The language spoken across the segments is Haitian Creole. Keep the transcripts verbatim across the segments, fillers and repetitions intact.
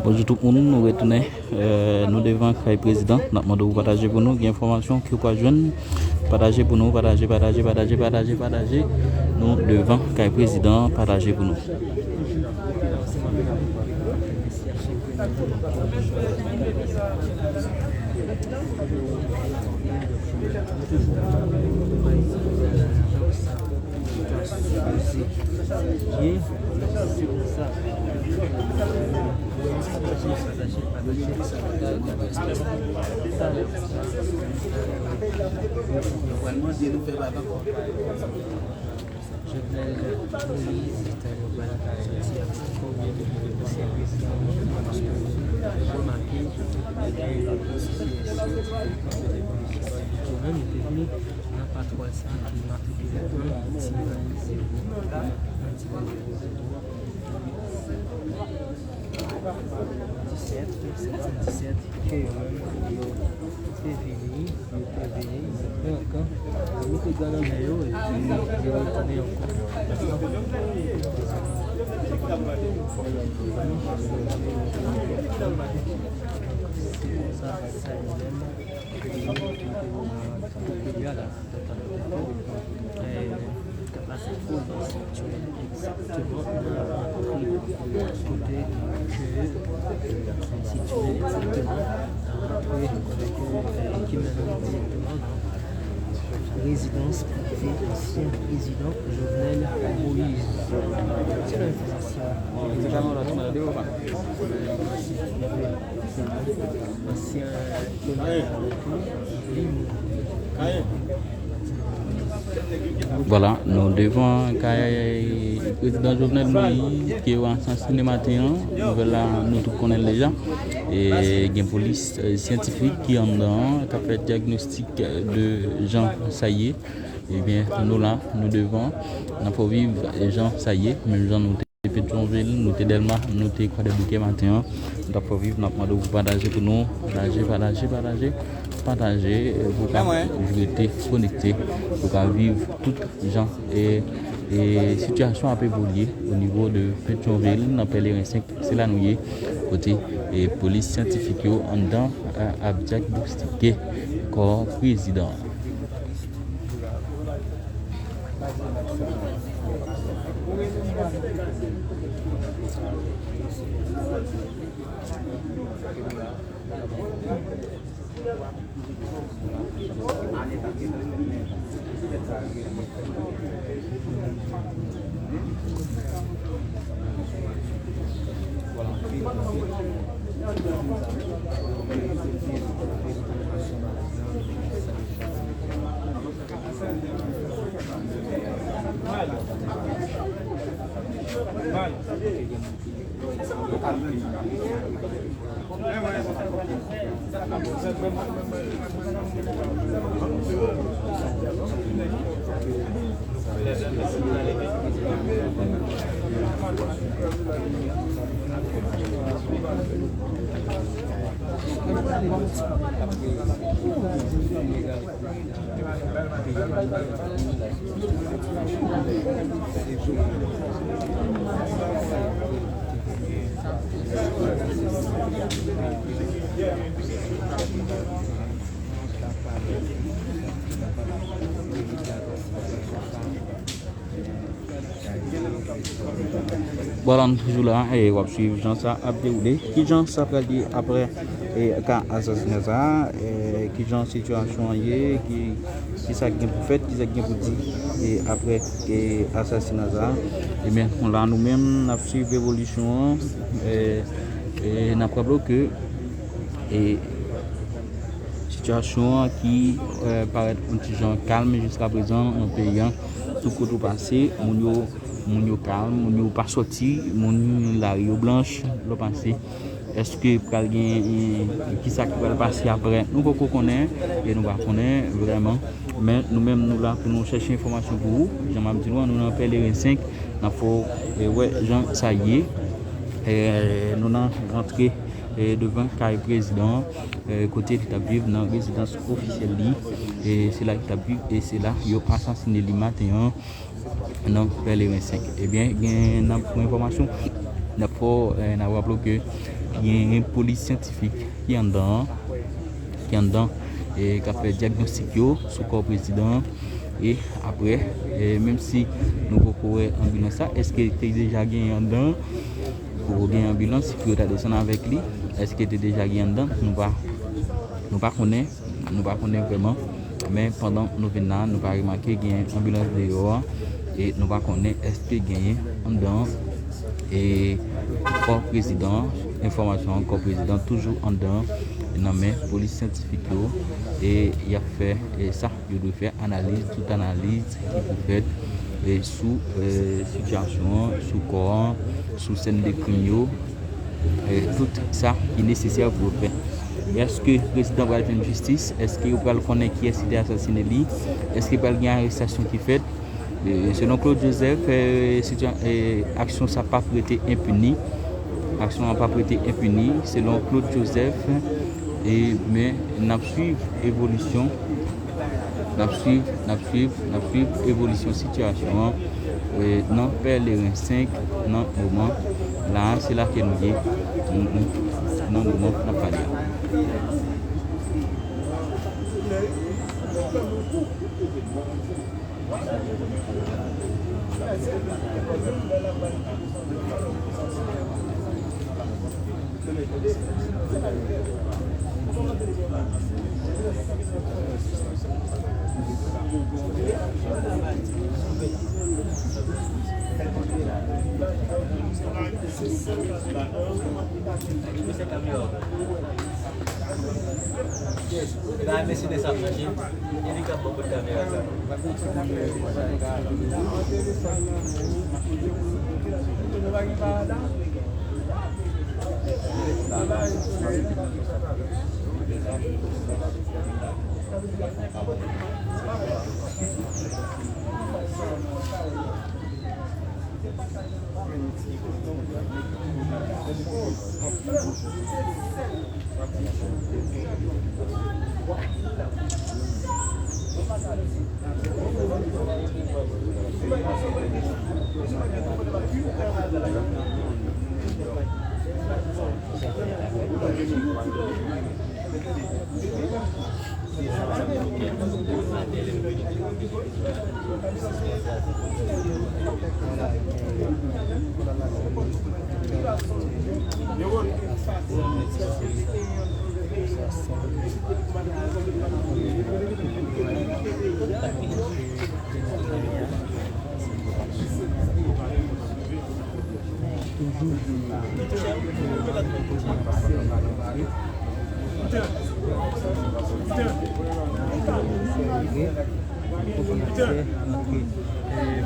Bonjou tout moun, nou retounen, eh, nou devan kay prezidan. N ap mande w pataje pou nou, gen enfòmasyon ke w pral jwenn. Pataje pou nou, pataje, pataje, pataje, pataje, pataje. Nou devan kay prezidan, pataje pou nou. Jovenel Moïse, ta yo pral soti avèk konbyen de ansyen prezidan, paske nou remake, gen yon pwosesi syantifik, kote polis yo pa vin tounen, yo te vle nan patwòl sa ki matrikile an ti zewo, an ti zewo zewo. Disèt, sèt san disèt, ke yo menm, yo te vini, yo te vini, yo pran kan, yo mete dwa nan men yo, epi yo retounen ankò. Se konsa, sa yo menm, popilyè la. K ap pase kote, sitye egzakteman nan rantre kote ke sitye egzakteman nan rantre kote ke ki mennen direkteman nan rezidans prive ansyen prezidan Jovenel Moïse. Se nan enfòmasyon. Ansyen Vwala, nou devan kay prezidan Jovenel Moïse ke yo asasinen maten an. Nouvèl la, nou tout konnen l deja. E gen polis, eh, syantifik ki anndan an, k ap fè dyagnostik de jan sa ye. Ebyen, nou la, nou devan, n ap fè w viv jan sa ye, menm jan nou te Petyonvil, nou te Dèlma, nou te Kwadèboukè maten an. Nou t ap fè w viv, n ap mande w pou pataje pou nou. Pataje, pataje, pataje, eh, pou w ka toujou rete konekte, pou w ka viv tout jan e, e sitiyasyon ap evolye o nivo de Petyonvil, nan Pèleren senk, se la nou ye, kote, e polis syantifik yo anndan, a, ap dyagnostike kò prezidan an. Vwala, nou toujou la, e w ap swiv jan sa ap dewoule. Kijan sa pral ye apre, e, ka asasina sa a, e, kijan sitiyasyon an ye, ki, ki sa k gen pou fèt, ki sa k gen pou di, e, apre, e, asasina sa a. Ebyen, nou la nou menm, n ap swiv evolisyon an, e, e n ap raple w ke, e, sitiyasyon an ki, e, parèt yon ti jan kalm jiska prezan nan peyi an, tout kote w pase, moun yo moun yo kalm, moun yo pa sòti, moun lari yo blanch, lè w pase. Èske pral gen, e, kisa ki pral pase apre? Nou poko konnen, e nou pa konnen vrèman. Men nou menm, nou la pou nou chèche enfòmasyon pou ou. Jan m ap di nou an, nou nan Pèleren senk, n ap fè w, e, wè jan sa ye. E, nou nan rantre, e, devan kay prezidan an, e, kote li t ap viv nan rezidans ofisyèl li. E se la li t ap viv, e se la yo asasine li maten an nan Pèleren senk. Ebyen, gen, n ap pran enfòmasyon, n ap fè w, e, n ap raple w ke gen polis syantifik ki anndan an, ki anndan, e k ap fè dyagnostik yo sou kò prezidan an. E apre, e menm si nou poko wè anbilans la, èske te deja genyen anndan an? Poko gen anbilans pou yo ta desann avèk li? Èske te deja gen anndan? Nou pa, nou pa konnen. Nou pa konnen vrèman, men pandan nou vin la, nou pa remake gen anbilans deyò a, e nou pa konnen èske genyen anndan an, e kò prezidan an, enfòmasyon an, kò prezidan toujou anndan an, nan men polis syantifik yo, e y ap fè, e sa yo dwe fè, analiz, tout analiz ki pou fèt, e sou, e, sitiyasyon an, sou kò an, sou sèn de krim yo, e, tout sa ki nesesè pou yo fè. Èske prezidan pral jwenn jistis? Èske yo pral konnen kiyès ki te asasine li? Èske pral gen arestasyon ki fèt? E, selon Claude Joseph, e, sitya-, e, aksyon sa p ap rete enpini. Aksyon an p ap rete enpini, selon Claude Joseph. E, men, n ap swiv evolisyon N ap swiv, n ap swiv, n ap swiv evolisyon sitiyasyon an, e, nan Pèleren senk, nan moman la a, se la ke nou ye, n-, n-, nan moman n ap pale a.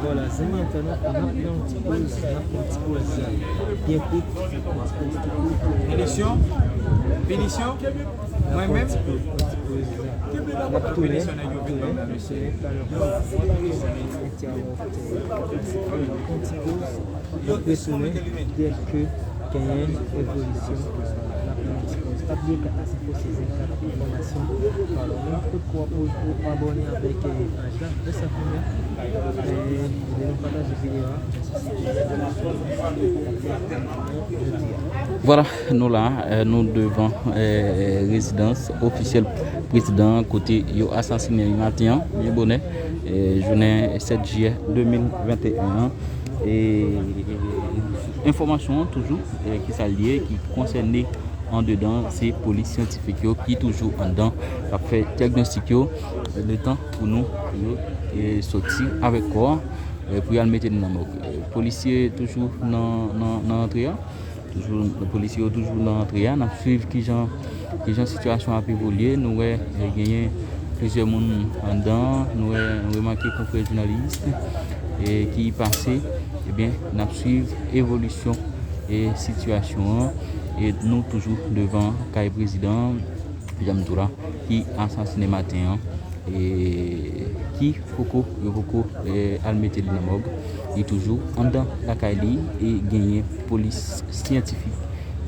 Vwala, zanmi entènot, n ap pran yon ti poz, n ap pran yon ti poz byen kout. Pinisyon? Pinisyon? Mwen menm? N ap tounen, n ap tounen, n ap tounen. Yon ti poz. N ap retounen dèlke genyen evolisyon. N ap pran yon ti poz. Pa bliye Kat Info se venntkat enfòmasyon pa w menm. Kot ko w ap abòne avèk, eh, paj la. Rès ak nou menm. Eh, ede nou pataje videyo a. Vwala, nou la, eh, nou devan, eh, rezidans ofisyèl prezidan an, kote yo asasinen li maten an, byen bonè, eh, jounen sèt jiyè de mil venteyen an. E, Enfòmasyon an toujou, eh, ki sa l ye, ki konsène andedan, se polis syantifik yo ki toujou anndan, k ap fè dyagnostik yo, eh, letan pou nou, pou yo, eh, soti avèk kò a, eh, pou y al mete l nan mòg. Eh, polisye toujou nan, nan, nan antre a. Toujou, polisye yo toujou nan antre a. N ap swiv kijan, kijan sitiyasyon ap evolye. Nou wè, eh, genyen plizyè moun anndan. Nou wè, nou remake konfrè jounalis, eh, ki pase. Ebyen, n ap swiv evolisyon, eh, sitiyasyon an. E nou toujou devan kay prezidan, jan m di w la, ki asasinen maten an. E ki poko, yo poko, eh, al mete li nan mòg. Li toujou anndan lakay li e genyen polis syantifik,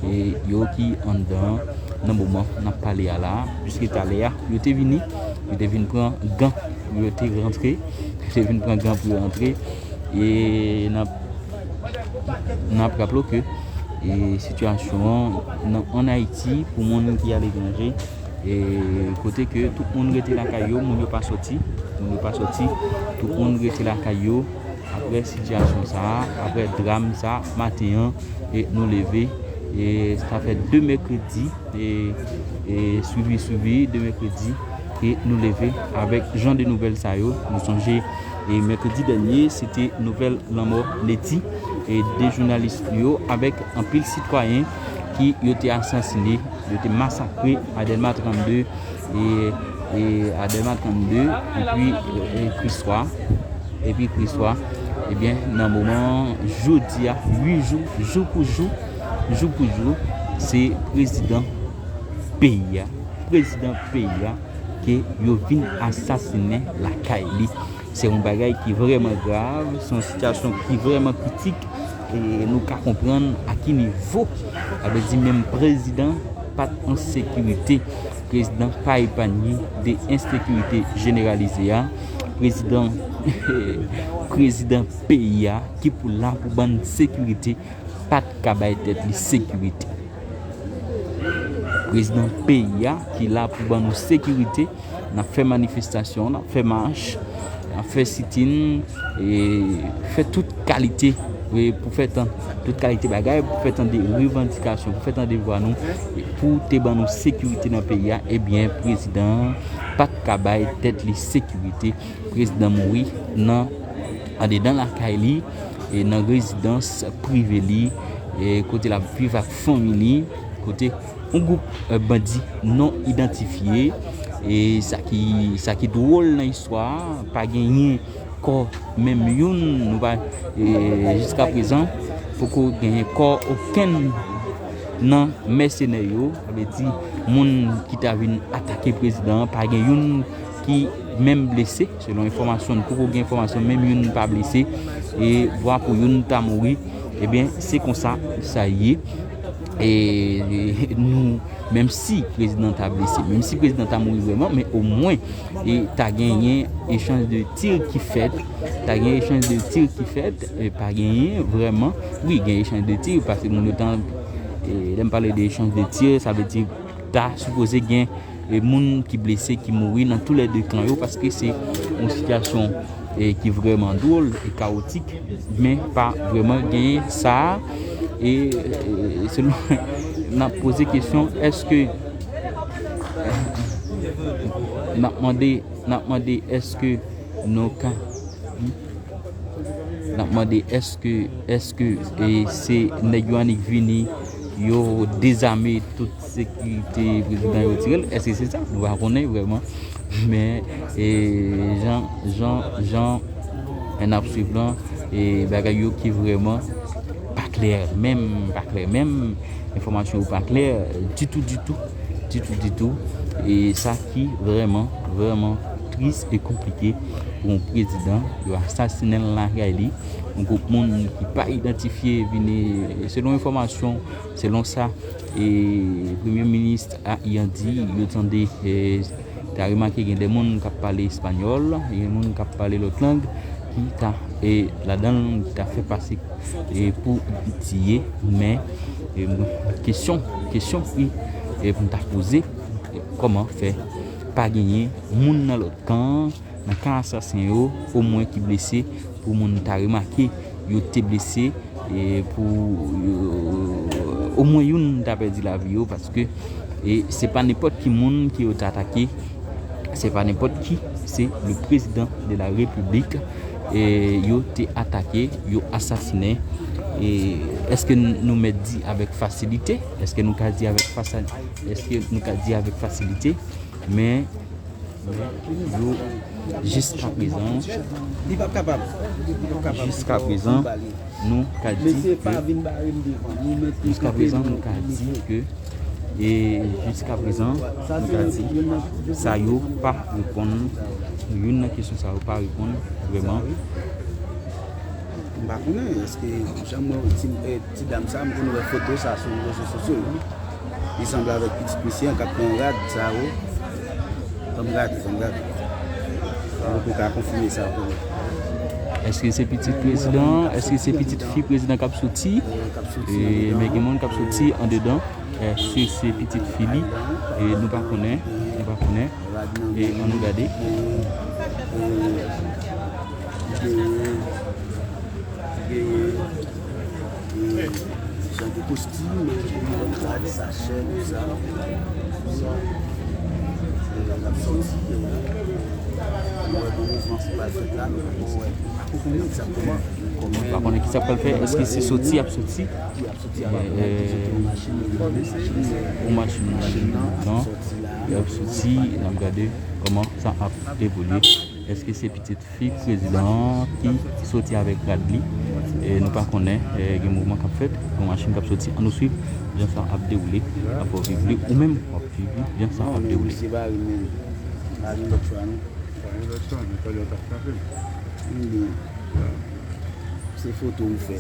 eh, yo ki anndan nan moman n ap pale a la, piske talè a, yo te vini, yo te vin pran gan pou yo te rantre, yo te vin pran gan pou yo rantre. E n ap N ap raple w ke, e, sitiyasyon an nan, ann Ayiti, pou moun ki aletranje, e, kote ke tout moun rete lakay yo, moun yo pa sòti, moun yo pa sòti, tout moun rete lakay yo. Apre sitiyasyon sa a, apre dram sa a, maten an, e, nou leve, e, sa fè de mèkredi, e, e, swivi, swivi, de mèkredi, e nou leve avèk jan de nouvèl sa yo. Nou sonje, e, mèkredi dènye, se te nouvèl lanmò Leti, e de jounalis yo avèk anpil sitwayen ki yo te asasine, yo te masakre a Dèlma trannde, e, e a Dèlma trannde, epi, e, e Kriswa, epi Kriswa, ebyen, nan moman jodi a, uit jou, jou pou jou, jou pou jou, se prezidan peyi a, prezidan peyi a, ke yo vin asasinen lakay li. Se yon bagay ki vrèman grav, se yon sitiyasyon ki vrèman kritik, e nou ka konprann a ki nivo, sa vle di menm prezidan pa t an sekirite. Prezidan pa epanye de ensekirite jeneralize a. Prezidan, prezidan peyi a ki pou la pou ban n sekirite, pa t ka bay tèt li sekirite. Prezidan peyi a ki la pou ban nou sekirite, n ap fè manifestasyon, n ap fè mach, n ap fè sit-in, e fè tout kalite, e pou fè tan, tout kalite bagay, pou fè tande revandikasyon, pou fè tande vwa nou, e pou te ban nou sekirite nan peyi a, ebyen, prezidan an pa t ka bay tèt li sekirite. Prezidan mouri nan, andedan lakay li, e nan rezidans prive li, e kote l ap viv ak fanmi li, kote yon gwoup, e, bandi non idantifye, e sa ki, sa ki dwòl nan istwa a, pa genyen kò menm youn, nou pa, e, jiskaprezan, poko genyen kò okenn nan mèsenè yo, sa vle di moun ki ta vin atake prezidan an, pa gen youn ki menm blese, selon enfòmasyon, nou poko gen enfòmasyon, menm youn pa blese, e vwa pou youn ta mouri, ebyen, se konsa sa ye. E nou, menm si prezidan ta blese, menm si prezidan ta mouri vrèman, men omwen, e ta genyen echanj de tir ki fèt, ta gen echanj de tir ki fèt, e pa genyen vrèman, wi, gen echanj de tir, paske moun yo tan, e lè m pale de echanj de tir, sa vle di ta sipoze gen, e moun ki blese, ki mouri nan toulède kan yo, paske se yon sitiyasyon, e ki vrèman dwòl e kawotik, men pa vrèman genyen sa a. E, e selon, n ap poze kesyon, èske, n ap mande, n ap mande èske nou ka, n ap mande èske, èske, e, se nèg yo annik vini, yo dezame tout sekirite prezidan yo tire l? Èske se sa? Nou pa konnen vrèman. Men, e, jan, jan, jan n ap swiv lan, e bagay yo ki vrèman pa klè menm, pa klè menm. Enfòmasyon yo pa klè ditou, ditou, ditou, ditou. E sa ki vrèman, vrèman tris e konplike pou yon prezidan. Yo asasinen l lakay li. Yon gwoup moun ki pa idantifye vini, selon enfòmasyon, selon sa, e, premye minis a Ayiti di, yo tande, e, ta remake gen de moun k ap pale espanyòl, gen moun k ap pale lòt lang, ki ta, e, ladan l, ki ta fè pase, e, pou tiye, men, e, kesyon, kesyon ki, e, pou n ta poze, e, kòman fè pa genyen moun nan lòt kan an, nan ka asasen yo, omwen ki blese, pou moun ta remake yo te blese, E pou yo, omwen youn ta pèdi lavi yo, paske e se pa nenpòt ki moun ke yo ta atake, se pa nenpòt ki, se le président de la République. E yo te atake, yo asasinen. E èske nou mèt di avèk fasilite? Èske nou ka di avèk fasa-, èske nou ka di avèk fasilite? Men yo, jiskaprezan, jiskaprezan, nou ka di ke, jiskaprezan, nou ka di ke, e jiskaprezan, nou ka di, sa yo pa reponn, youn nan kesyon sa yo pa reponn vrèman. M pa konnen, èske jan m wè ti, eh, ti dam sa, m konn wè foto sa sou rezo sosyo yo. Li sanble avèk pitit misye an k ap pran rad sa yo. Fò m gade, fò m gade. Mwen poko ka konfime sa pou mwen. Èske se pitit prezidan an? Èske se pitit fi prezidan k ap soti? Eh, k ap soti andedan. Men gen moun k ap soti andedan. Èske se pitit fi li? E nou pa konnen, nou pa konnen. E ann nou gade. Genyen, genyen, e, jan de kostim, e, lòt rad, sachè, tout sa, tout sa. E, l ap sòti, e, nou wè gon mouvman ki pral fèt la, nou poko wè, nou poko konnen egzakteman. Kòman, nou pa konnen ki sa pral fèt, èske se soti y ap soti? Yon machin nan, y ap soti, n ap gade kòman sa ap dewoule. Èske se pitit fi prezidan an ki soti avèk rad li? E nou pa konnen, e gen mouvman k ap fèt, yon machin k ap soti. Ann nou swiv jan sa ap dewoule. N ap fè w viv li, ou menm w ap viv li, jan sa ap dewoule. Se foto ou fè.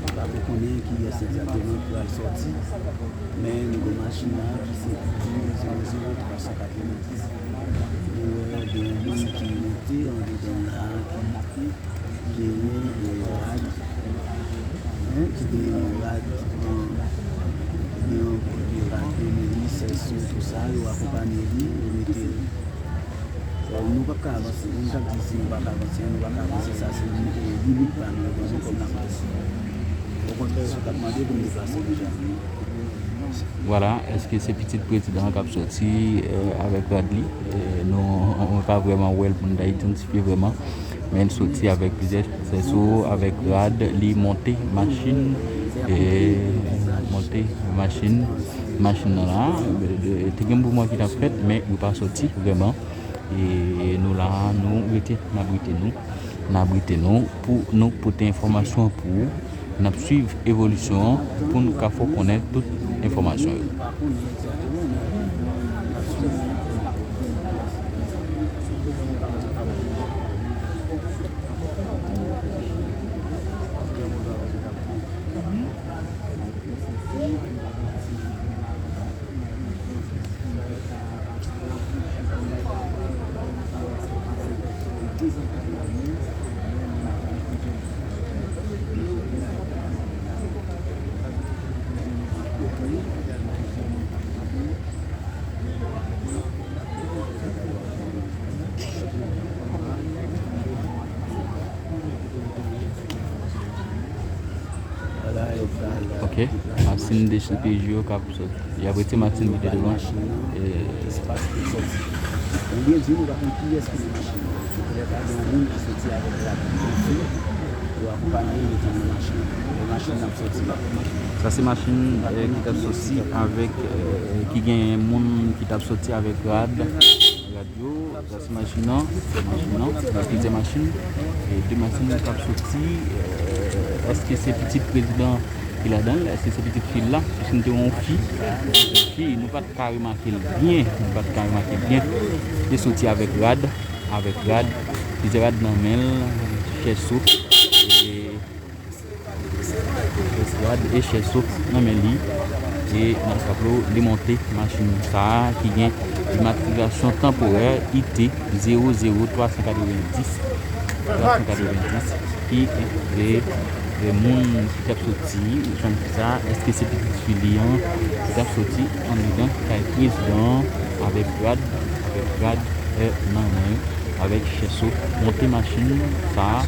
M pa ko konnen kiyès egzakteman ki pral sòti, men nou gen machin la ki se zewo zewo twa san katrevenndis. Nou wè gen yon moun ki monte andedan la, ki genyen yon rad, en, ki genyen yon rad, en, ki genyen yon kote rad de meri, sèso, tout sa, yo akonpanye li, yo mete l. Bon, nou p ap ka avanse. Moun k ap di si nou pa ka avanse, nou pa ka avanse, sa se, e, limit pa nou, nou bezwen kòm lapolis. Okontrè, yo t ap mande pou n deplase deja. Vwala, èske se pitit prezidan an k ap soti, e, avèk rad li? E, nou, mwen pa vrèman wè l pou n ta idantifye vrèman. Men l soti avèk plizyè sèso, avèk rad, li monte machin, e, monte machin, machin nan la. E, te gen mouvman ki t ap fèt, men yo pa soti vrèman. E nou la, nou rete, n abrite nou, n abrite nou pou nou pote enfòmasyon pou ou. N ap swiv evolisyon an pou n ka fè w konnen tout enfòmasyon yo. Ok, masin D C P J yo k ap sot. Y ap rete masin ki te devan. E, oubyen di nou pa konn kiyès ki nan machin nan. Se petèt gen yon moun ki soti avèk rad, yon fi, yo akonpanye l, mete l nan machin nan. E machin nan ap soti. Sa se machin, e, ki t ap soti avèk, e, ki gen moun ki t ap soti avèk rad. Rad yo, sa se machin nan, se machin nan, gen plizyè machin, e de machin k ap soti, e, èske se pitit prezidan ki ladan l? Èske se pitit fi l la? Piske m te wè yon fi, yon fi, nou pa t ka remake l byen, nou pa t ka remake l byen. Li te soti avèk rad, avèk rad, plizyè rad nan men l, chèso, e, rad e chèso nan men li. E n ap raple w, li monte machin sa a ki gen imatrikilasyon tanporè I T zewo zewo twa san katrevenndis, twa san katrevenndis, ki, e, Moun ki t ap soti, ou konn ki sa, èske se pitit fi li an ki t ap soti anndan kay prezidan an avèk rad, avèk rad, eh, nan men yo, avèk chèso, monte machin sa a,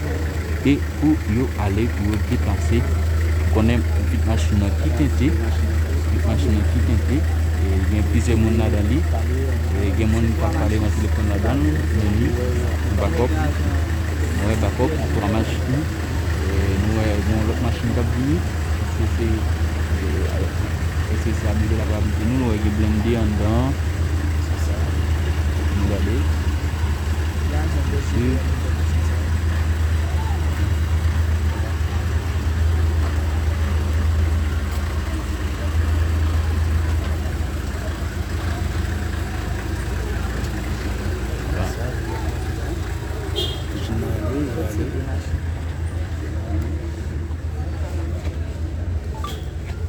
e pou yo ale, pou yo deplase. Ou konnen vit machin nan ki tente, vit machin nan ki tente, e gen plizyè moun ladan li, e gen moun k ap pale nan telefòn ladan l, men li, bakòp, mwen wè bakòp, twa machin, e nou wè gen yon lòt machin k ap vini, èske se, e, èske se amigo la k ap mete nou, nou wè gen blende anndan an, nou gade.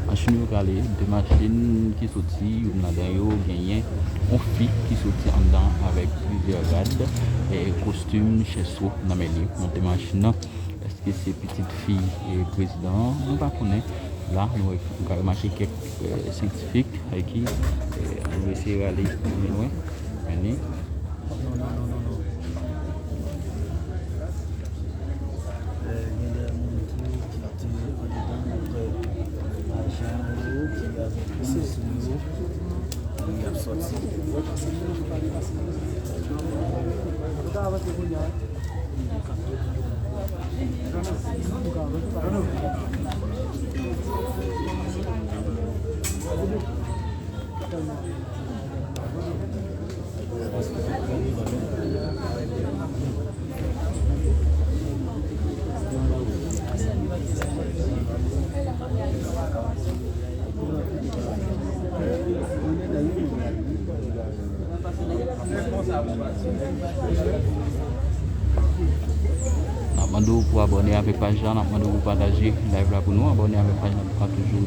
Machin yo kale, de machin ki soti, youn ladan yo genyen yon fi ki soti anndan avèk plizyè rad, e, kostim, chèso nan men li, monte machin nan. Èske se pitit fi, e, prezidan an? Nou pa konnen. La, nou wè, nou ka remake kèk, e, syantifik, e, ki, e, nou eseye rale pi lwen. Men li. Non, non, non, non, non. Eh, gen de moun tou ki ap te andedan, montre ajan yo ki avèk polis yo, y ap sòti. N ap mande w pou abòne avèk paj la, n ap mande w pou pataje live la pou nou, abòne avèk paj la pou ka toujou,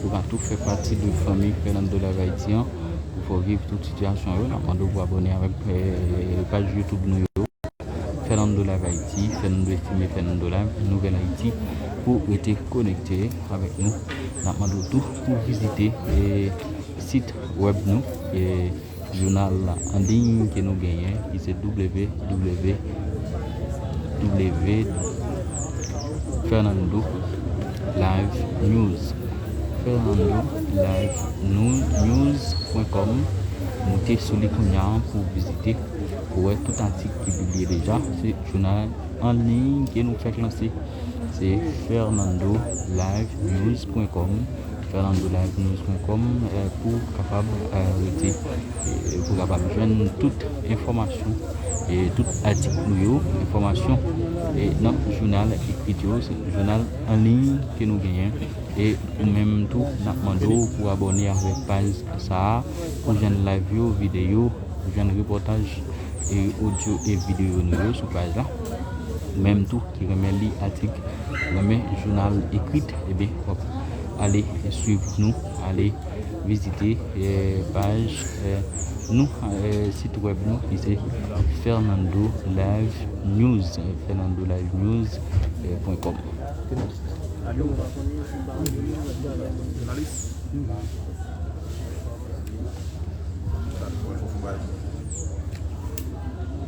pou ka tou fè pati de fanmi Fernando Live Haiti an, pou fè w viv tout sitiyasyon yo. N ap mande w pou abòne avèk, eh, paj YouTube nou yo. Fernando Live Haiti, Fernando Estimé, Fernando Live Nouvelle Haïti, pou rete konekte avèk nou. N ap mande w tou pou vizite, eh, sit wèb nou, eh, jounal an liy ke nou genyen, ki se W W W Fernando Live News. Fernando Live News point com. Moute sou li kounye a pou vizite, pou wè tout atik ki pibliye deja. Se jounal an liy ke nou fèk lanse. Se Fernando Live News point com. Fernando Live News point com, eh, pou kapab, eh, rete, eh, pou kapab jwenn tout enfòmasyon, eh, tout atik nou yo, enfòmasyon, eh, nan jounal ekri yo, se jounal an liy ke nou genyen. E ou menm tou, n ap mande w pou abòne avèk paj sa a, pou jwenn live yo, videyo, jwenn repòtaj, e odyo e videyo nou yo sou paj la. Ou menm tou ki renmen li atik, renmen jounal ekri, ebyen, w ap ale swiv nou, ale vizite, eh, paj, eh, nou, eh, sit wèb nou, ki se Fernando Live News, eh, Fernando Live News, eh, point com.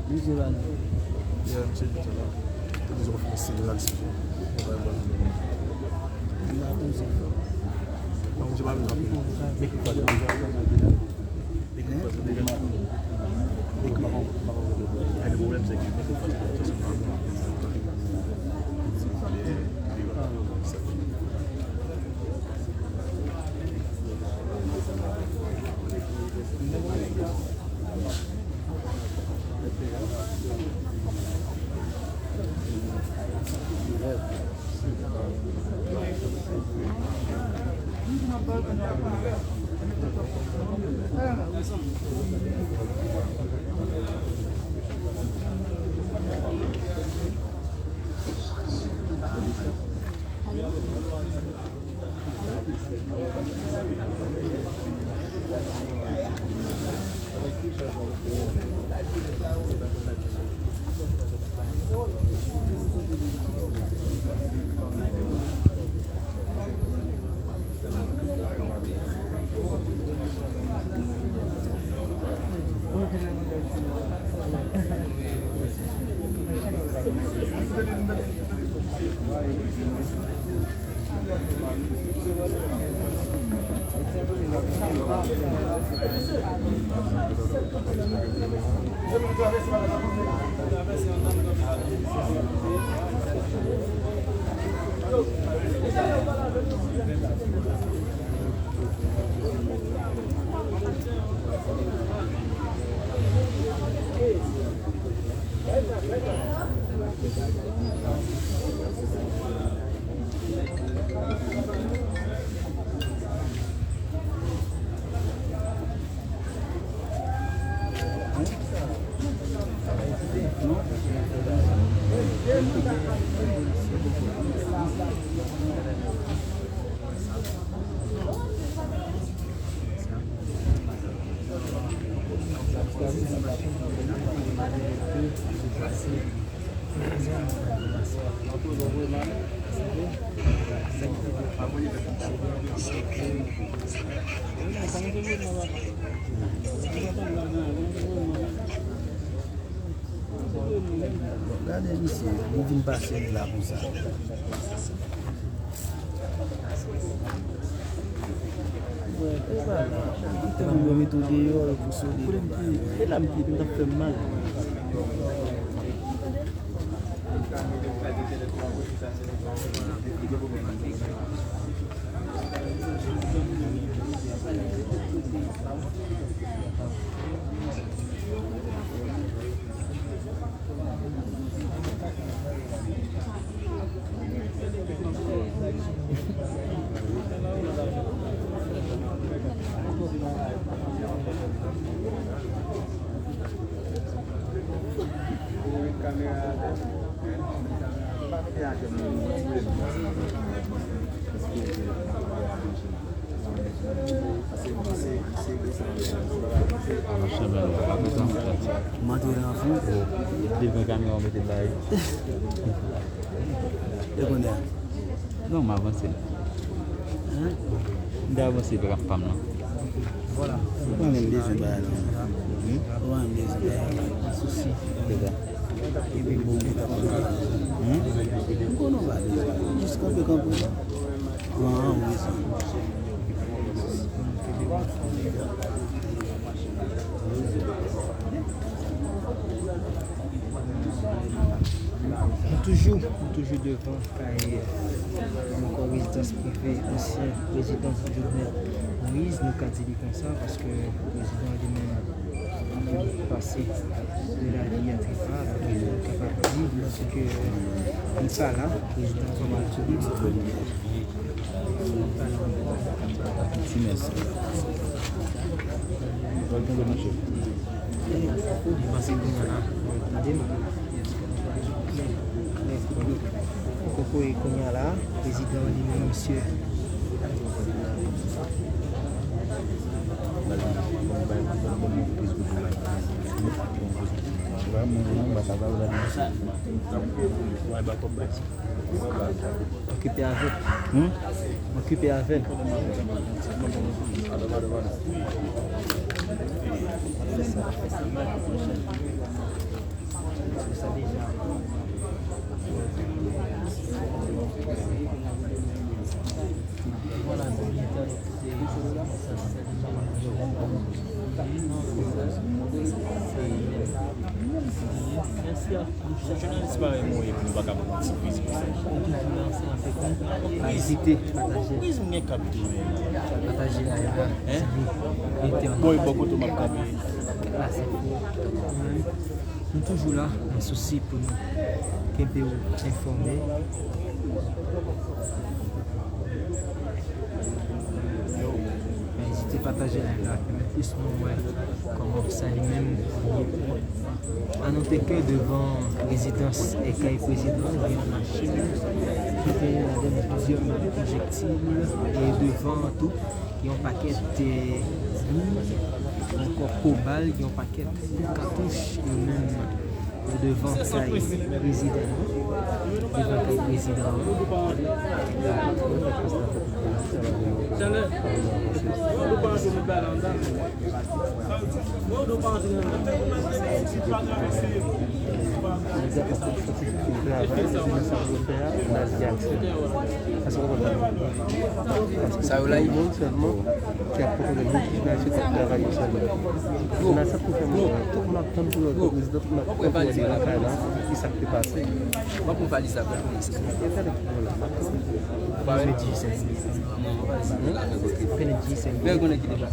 Misye la. Yeah, misye di sa. Misye konfime se jounalis misye. Non, misye pa bezwen anpil. Mik li pa bezwen. Mik li pa bezwen. Mik li pa bezwen. E le pwoblèm se ke mik li pa bezwen. Gade misye, li vin pase li la konsa. Mwen, e pa la. Li te mwen mete w deyò, epi w sot li konsa. E la m te, m t ap fè m mal. M antre nan fon. Devan kamera, w mete l la, wi. E kounye a? Non, m avanse. Hein? M te avanse rap pa m nan. Vwala. Ou pa menm bezwen bagay la. Hmm? Ou pa menm bezwen bagay la. Sousi. Se sa. Epi bon, m konn ou pa bezwen. Jis kanpe, kanpe. An, wi, sa. Nou toujou, nou toujou devan kay, ankò, rezidans prive ansyen prezidan Jovenel Moïse. Nou ka di li konsa, paske prezidan li menm, li pase de la vie à trépas, donk nou kapab di ke li pa la, prezidan Jovenel Moïse. Ti mès. Li pase kounye a la. Tande m. Kokoye kounye a la, prezidan li menm, misye. Okipe avè l. Hmm? Okipe avè l. Mèsi a. Yon jounalis parèy mwen ye pou nou pa ka ban mwen sipriz konsa. Yon priz, yon priz mwen gen k ap tounen la. Hein? Bòy bò kote m ap kanpe. Nou toujou la, nan sousi pou nou kenbe w enfòme. Pa ezite pataje live la, pèmèt plis moun wè kòman sa li menm li ye. A note ke devan rezidans e kay prezidan, gen yon machin ki genyen ladan l plizyè pwojektil, e devan an tou, gen yon pakèt, eh, bou, ankò kobal, gen yon pakèt katouch, yo menm yo devan kay prezidan an. Devan kay prezidan an. Sa yo la, ki ap kontwole moun ki nan se k ap travay yo sèlman. Nan sa pou fè moun, tout moun ap tann pou yo, prezidan, pou n ap kontwole lakay la, ki sa k te pase. Mwen pou valiz la, pou polis. Yo tande ki moun la, m ap tann. Ou pa wè? Pene G cinq. Pene G cinq. Lè yo konnen ki deja.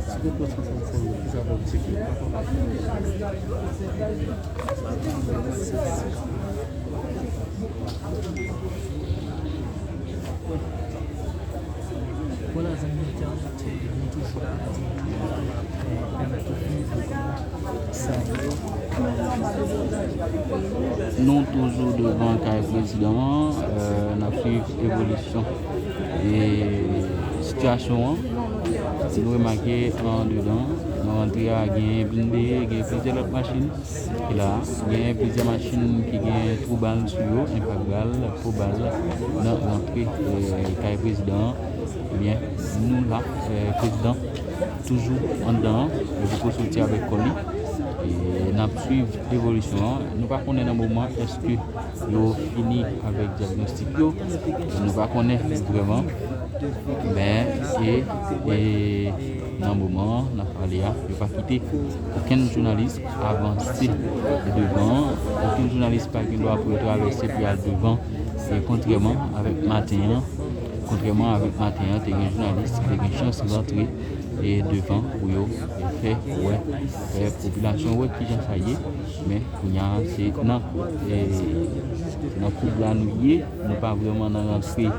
Si w pran swasannsenk mil, ki sa w ap di ki pa konprann? Vwala, zanmi entènot, nou toujou la, nou toujou la, nou ap, eh, pèmèt ou vini pou sa. Nou toujou devan kay prezidan an, eh, n ap swiv evolisyon e sitiyasyon an. Si nou remake andedan, nan rantre a, gen blende, gen plizyè lòt machin ki la. Gen plizyè machin ki gen twou bal sou yo, enpak bal, po bal, nan rantre, eh, kay prezidan an. Ebyen, nou la, eh, prezidan toujou anndan an, li poko soti avèk kò li. E n ap swiv evolisyon an. Nou pa konnen nan moman èske yo fini avèk dyagnostik yo. Nou pa konnen vrèman. Men, e, e nan moman an, n ap pale a, yo pa kite okenn jounalis avanse devan. Okenn jounalis pa gen dwa pou yo travèse pou y al devan. E kontrèman avèk maten an, kontrèman avèk maten an, te gen jounalis ki te gen chans rantre e devan pou yo, e fè wè, fè popilasyon wè kijan sa ye. Men kounye a, se nan, e, se nan koub la nou ye. Nou pa vrèman nan rantre,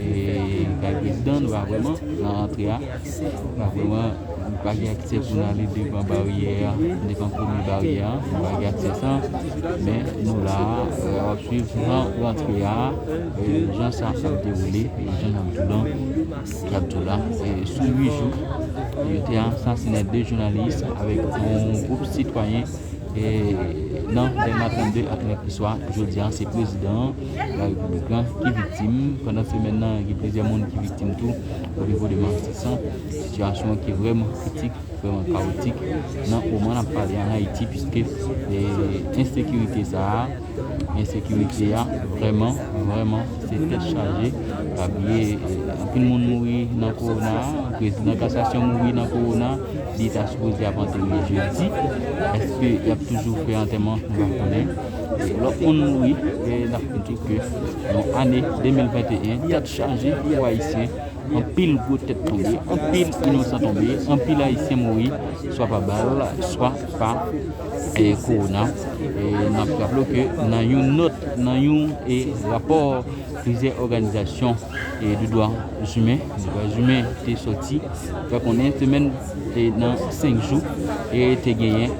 e, kay prezidan, nou pa vrèman nan rantre a. Nou pa vrèman, nou pa gen aksè pou n ale devan baryè a, devan premye baryè a. Nou pa gen aksè sa. Men nou la, e, w ap swiv jan rantre a, e, jan sa ap dewoule, e, jan n ap di w lan. K ap di w la, e, sou uit jou, yo te asasinen de jounalis avèk yon gwoup sitwayen, e, nan Dèlma trannde ak Lèkriswa. Jodi a, se prezidan Larepiblik lan ki viktim. Pandan semèn nan, gen plizyè moun ki viktim tou, o nivo de Matisan. Sitiyasyon ki vrèman kritik, vrèman kawotik nan moman n ap pale ann Ayiti, piske, e, ensekirite sa a, ensekirite a, vrèman, vrèman, se tèt chaje. Pa bliye, e, anpil moun mouri nan kowona, prezidan kasasyon mouri nan kowona, li ta sipoze ap antere jedi. Èske y ap toujou fè antèman? Nou pa konnen. E, lòt moun mouri, e, n ap di ke yon ane de mil venteyen tèt chaje pou Ayisyen. Anpil gwo tèt tonbe, anpil inosan tonbe, anpil Ayisyen mouri, swa pa bal, swa pa, e, kowona. E n ap raple w ke nan yon nòt, nan yon, e, rapò plizyè òganizasyon, e, de dwa imen, de dwa imen te sòti, fè konnen semèn, e, nan senk jou, e, te genyen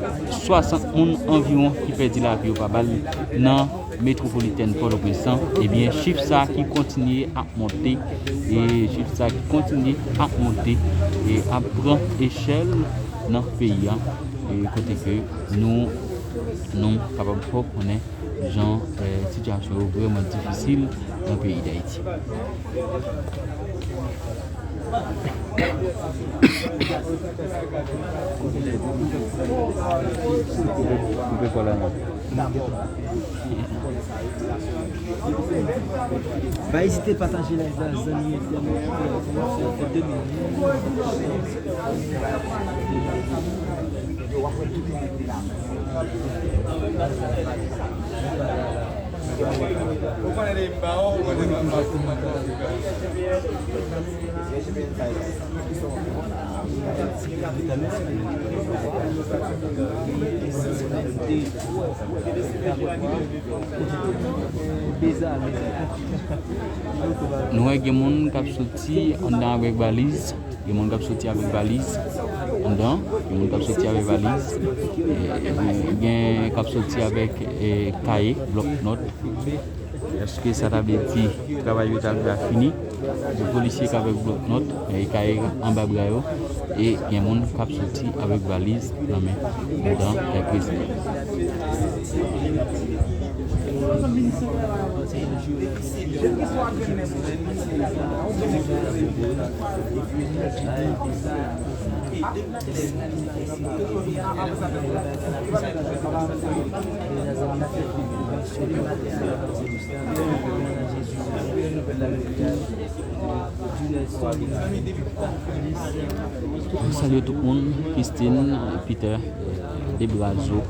swasant moun anviwon ki pèdi lavi yo pa bal nan metwopolitèn Pòtoprens lan. Ebyen, chif sa a ki kontinye ap monte, e chif sa a ki kontinye ap monte, e ap pran echèl nan peyi a, e kote ke nou, nou kapab fè w konnen jan, e, sitiyasyon yo vrèman difisil nan peyi Dayiti. Pa ezite pataje live la, zanmi entènot, fè de Nou wè gen moun k ap soti anndan avèk valiz. Gen moun k ap soti avèk valiz anndan, gen moun k ap soti avèk valiz, e, gen k ap soti avèk, e, kaye, blòk nòt. Èske sa ta vle di travay yo ta rive a fini? Gen polisye k avèk bloknòt, e kay anba bra yo, e gen moun k ap soti avèk valiz nan men. Andan kay prezidan. Nou salye tout moun, Christine, Peter, Debrazo,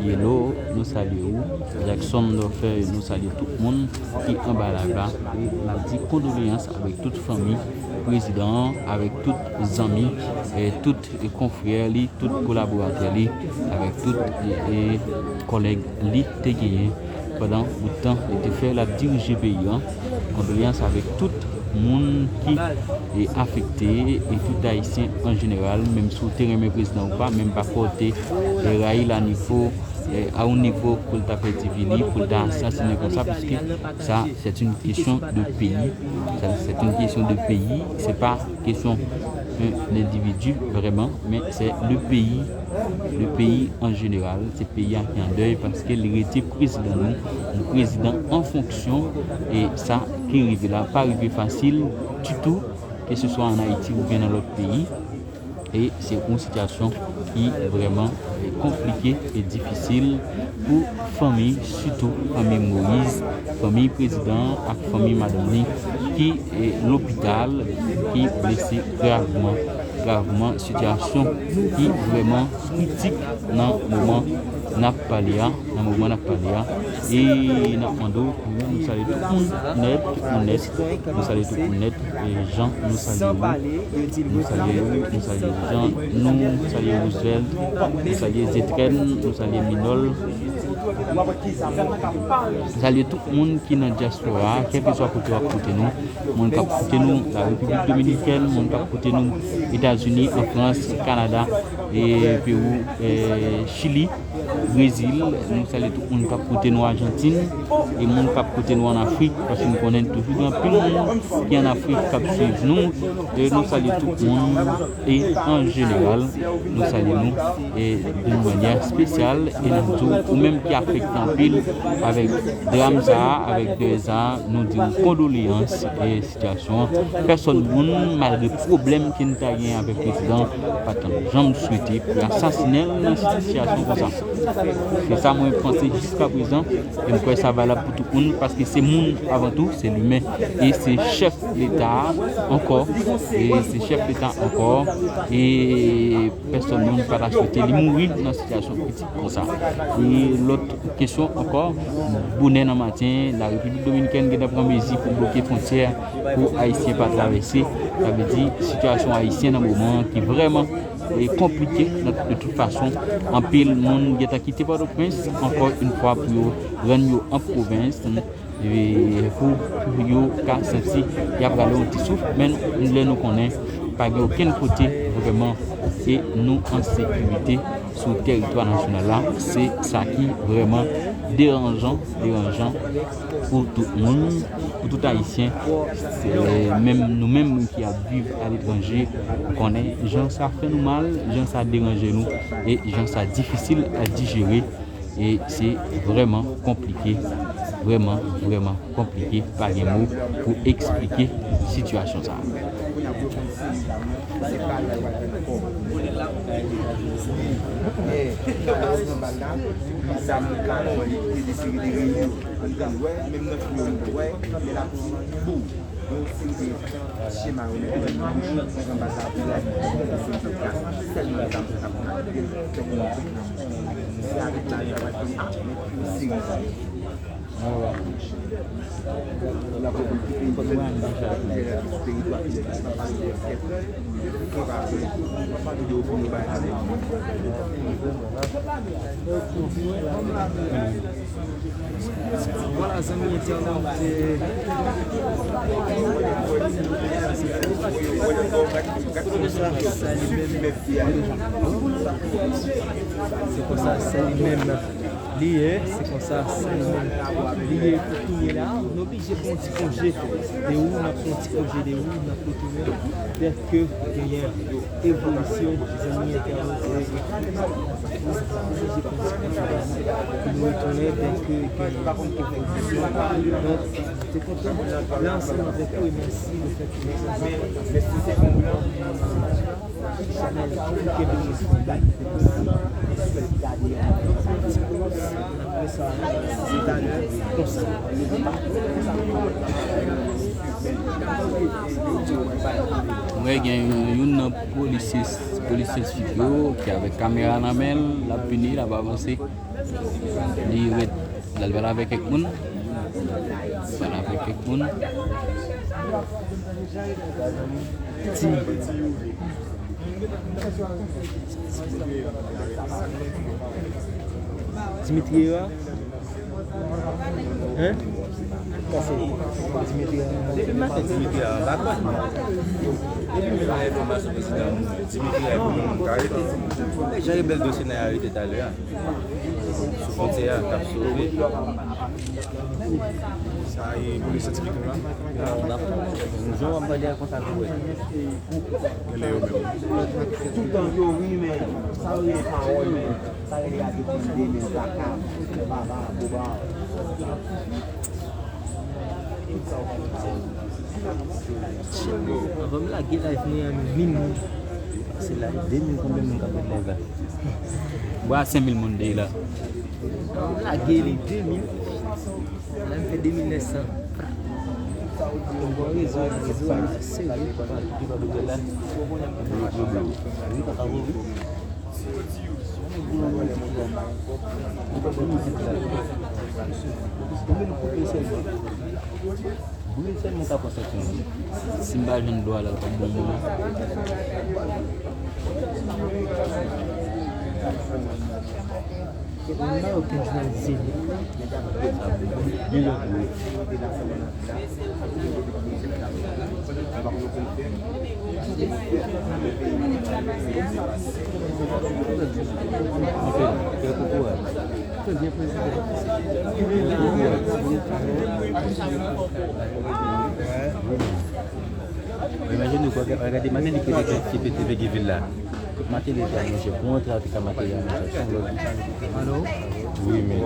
Yellow, nou salye ou. Jackson Dorfer, nou salye tout moun ki anba live la. E n ap di kondoleyans avèk tout fanmi prezidan an, avèk tout zanmi, e tout e konfrè li, tout kolaboratè li, avèk tout e, e kòlèg li te genyen pandan bout tan li te fè l ap dirije peyi an. Kondoleyans avèk tout moun ki e afekte e tout Ayisyen an jeneral, menm si w te renmen prezidan ou pa, menm pa fò w te e rayi l a nivo, e a yon nivo pou l ta pèdi vi li, pou l ta asasinen konsa, paske sa, c'est une question de pays. Sa, c'est une question de pays. Se pa kesyon yon endividi vrèman, men se le peyi, le peyi an jeneral, se peyi a ki an dèy paske li rete prezidan nou, yon prezidan an fonksyon, e sa ki rive la pa rive fasil ditou, ke se swa an Ayiti oubyen nan lòt peyi. E se yon sitiyasyon ki vrèman e konplike e difisil pou fanmi, sitou fanmi Moïse, fanmi prezidan an ak fanmi madanm li ki e lopital, ki blese gravman, gravman, sitiyasyon ki vrèman kritik nan moman n ap pale a, nan moman n ap pale a. E n ap mande w pou nou salye tout moun nèt, tout moun nèt, nou salye tout moun nèt. E Jean, nou salye ou. Nou salye ou, nou salye Jean, nou salye Roosevelt, nou salye Zetren, nou salye Minol. Nou salye tout moun ki nan dyaspora a, kèlkeswa kote w ap koute nou. Moun k ap koute nou la Repiblik Dominikèn, moun k ap koute nou Etazini, an Frans, Kanada, e Pewou, e Chili, Brezil. Nou salye tout moun k ap koute nou Ajantin, e moun k ap koute nou an Afrik, paske nou konnen toujou gen anpil moun ki an Afrik k ap swiv nou. E nou salye tout moun, e an jeneral, nou salye nou, e d'une manière spéciale, e n ap di w, ou menm ki afekte anpil avèk dram sa a, avèk dèy sa a, nou di w kondoleyans, e sitiyasyon an. Pèsòn moun, malgre pwoblèm ke n ta gen avèk prezidan, pa t janm swete pou yo asasinen l nan sitiyasyon konsa. Se sa mwen panse jiska prezan, e m kwè sa valab pou tout moun, paske se moun avan tou, se limen, e se chèf Leta a ankò, e se chèf Leta ankò, e pèsòn moun pa ta swete li mouri nan sitiyasyon kritik konsa. E lòt kesyon ankò, bonè nan maten, la Repiblik Dominikèn gentan pran mezi pou bloke fwontyè pou Ayisyen pa travèse. Sa vle di, sitiyasyon ayisyen nan moman an ki vrèman, e, konplike nan, de tout fason. Anpil moun gentan kite Pòtoprens, ankò yon fwa, pou yo rann yo an pwovens. E pou, pou yo ka santi y ap rale yon ti souf, men lè nou konnen pa gen okenn kote vrèman e nou an sekirite sou tèritwa nasyonal la, se sa ki vrèman deranjan, deranjan pou tout moun, pou tout Ayisyen. Se menm, nou menm ki ap viv aletranje, konnen jan sa fè nou mal, jan sa deranje nou, e jan sa difisil a dijere. E se vrèman konplike, vrèman, vrèman konplike, pa gen mo pou eksplike sitiyasyon sa a. Yon seri de chema yo mete nan bouch, nan baz la pou la, sèlman zam sa k ap pran, fè moun pran. Se avèk lajan w ap fè yon seri de. N ap reprann tout peyi, tout teritwa ki nan pale de kèt. Vwala, zanmi entènot, e, se konsa, se li menm. Se konsa, se li menm. Li ye, se konsa, se li ye pou kounye la. Nou oblije pran yon ti konje de ou, n ap pran yon ti konje de ou, n ap retounen dèke genyen evolisyon, zanmi entènot. Nou oblije pran yon ti konje de ou, nou retounen dèke genyen evolisyon. Donk, nou te kontan la ansanm avèk ou e mèsi lefètke nou Mwen gen youn nan polisye, polisye sivil yo ki avèk kamera nan men l, l ap vini, l ap avanse. Li ret, l al pale avèk kèk moun. Pale avèk kèk moun. Ti. Dimitri Hérard? Hein? Sa se Dimitri Hérard. Depi maten Dimitri Hérard anba kòd. Depi m jwenn enfòmasyon prezidan mouri, Dimitri Hérard pou moun ka rete. Jan yo bèl dosye nan arete talè a. Sou fwontyè a, k ap sove. Sa e polisye tipik nou la. Jan w ap gade a konsa tou wè. Genlè yo menm. Toutan yo ri, men sa yo rele pawòl, men sa rele radyo tande, men vaka, baba, boba. Anvan m lage live mwen an, mil moun. Se la, de mil konbyen moun k ap gade live la? Bwa senk mil moun deyè la. Anvan m lage li, de mil. La m fè de mil nèf san. Bon, rezo, rezo a serye. Blo, blo, blo. Si m pa jwenn dwa la, l p ap bon moun. Mwen pa okenn jounalize li. Imajine w gade Martelly ki pete, ki pete vege vil la. Kot Martelly te al manje, kontra te ka Martelly al manje. Alo? Wi, men.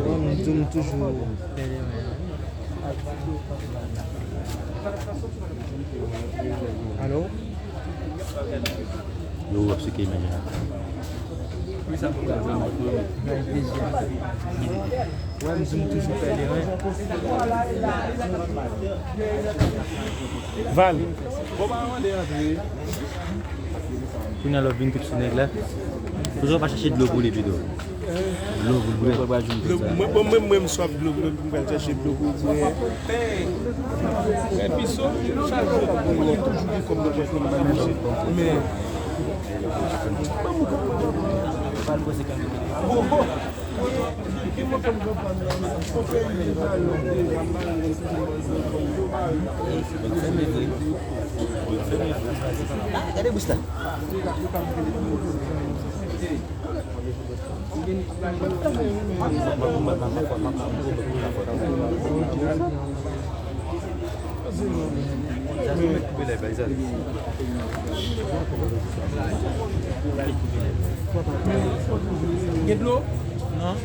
Bon, m di w, m toujou. Alo? Yo, w ap seke imaj la. Wi, sa pou gade. Wè, m di m toujou pèleren. Val. Bon, pa mande antre. Kounye a lè w vin tout sou nèg la. Poukisa w pa chache dlo pou li pito? Dlo pou l bwè. Dlo pou l bwè, jwenn tout sa. Mwen, mwen, mwen, mwen, m swaf dlo, mwen, m pral chache dlo pou l bwè. Frè Piso, chak jou, mwen toujou gen kòb nan pòch mwen, m bay misye. Men, gade bouch la. Gen dlo? Non.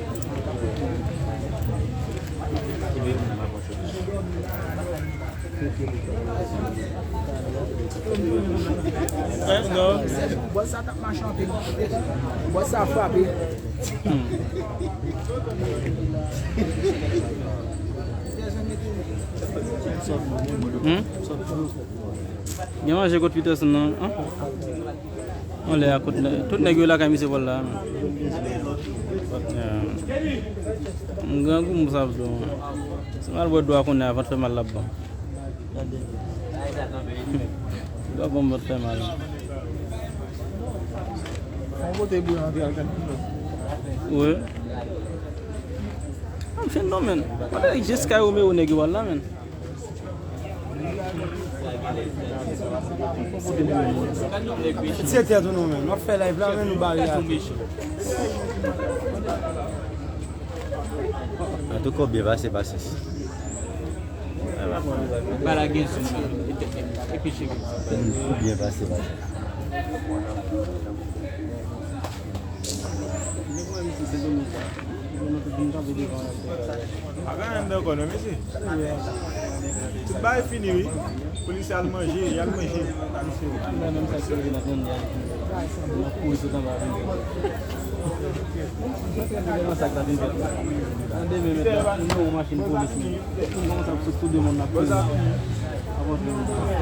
Bòs sa t ap mache anpil. Bòs sa frape. Hmm? Gen manje kot Peterson nan? An lè a, kot nè-, tout nèg yo lakay misye Pòl la. M grangou, m sa vle w. Si m al bwè dlo a kounye a, vant fè mal l ap ban. Dlo a ban m vant fè mal. Fò w bote bouyon antre al gad. Wi. M fin non, men. Mwen te di Sky Romeo nèg yo al la, men. Ti etè tou nou menm, n ap fè live la, men nou bare a. Antouka, w byen pase, pase. Bala gen zoom nan, epi cheve. Ou byen pase, pase. Pa gen anyen ankò non, mesye. Tout bagay fini, wi. Polisye al manje, y al manje. Mwen menm sa ki rive nan tande a. Mwen kouri sot anba vin. Mwen sa k ta vin fèt la. Nan demen mèt la, nou wè yon machin polis menm. Kòman sa pou sou tout de moun nan pran. Avan fè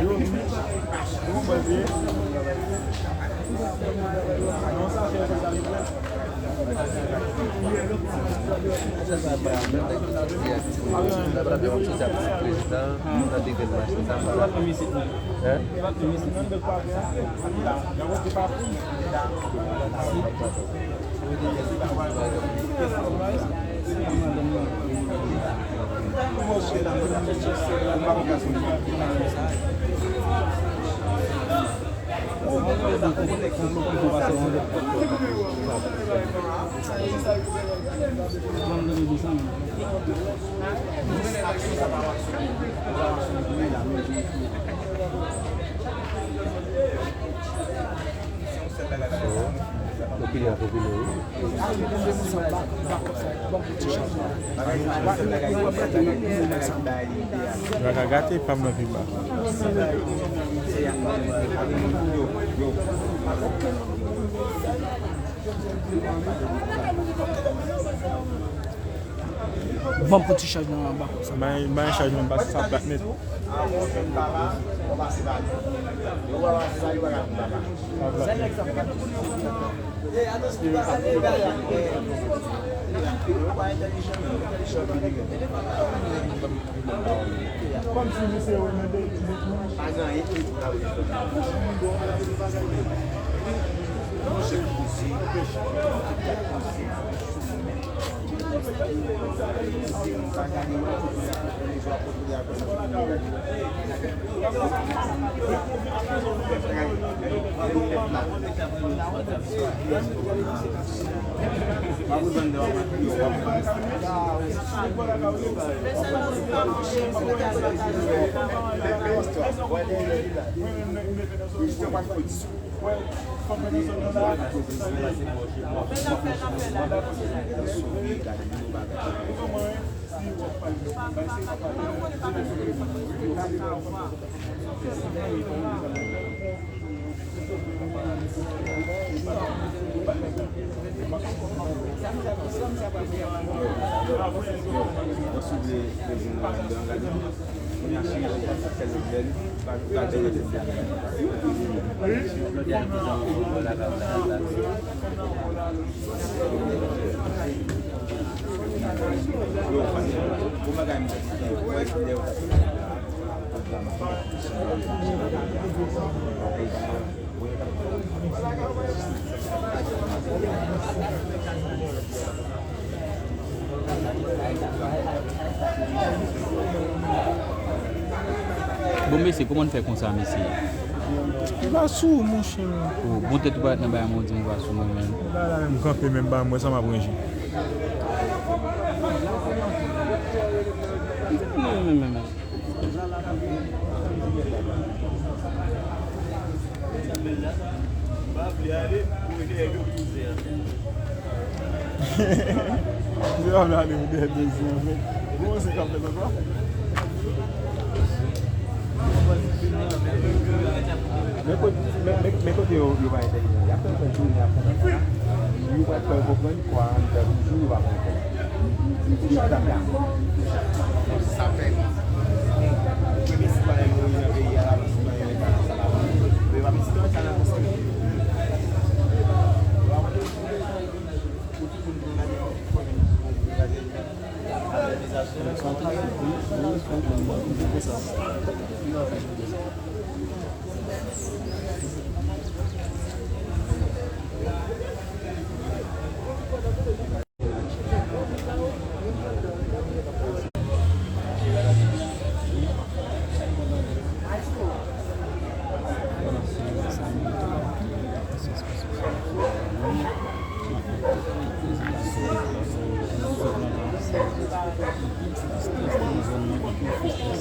yon. Opinyon ak opinyon, wi. Yo ka gate pa m nan pi ba. Ban m pou ti chaj nan anba konsa. Bay, bay chaj nan anba, sa plat nèt. Bon, mesye, kòman n fè konsa, mesye? Li pa sou, monchè. O, bon tèt ou parèt nan bagay mwen, ou di m ou pa sou mwen menm. Bagay la menm kanpe menm ba mwen, sa m ap ranje. Men, men, men, men. Se pa vle ale pou dèyè dezi an, men bon, se k ap fèt ankò. Men kote, men, men, men kote yo, yo pa entèlijan. Y ap fè l fè jounen, y ap fè l fè la. Yo pral fè yo konprann kwa anndan toujou, yo pa pran kòb. Yo t ap dakò. Sa fè premye sitwayen mouri nan peyi a la, men sitwayen leta sa pa mouri. Men yo pa met sitwayen sa nan konsekans.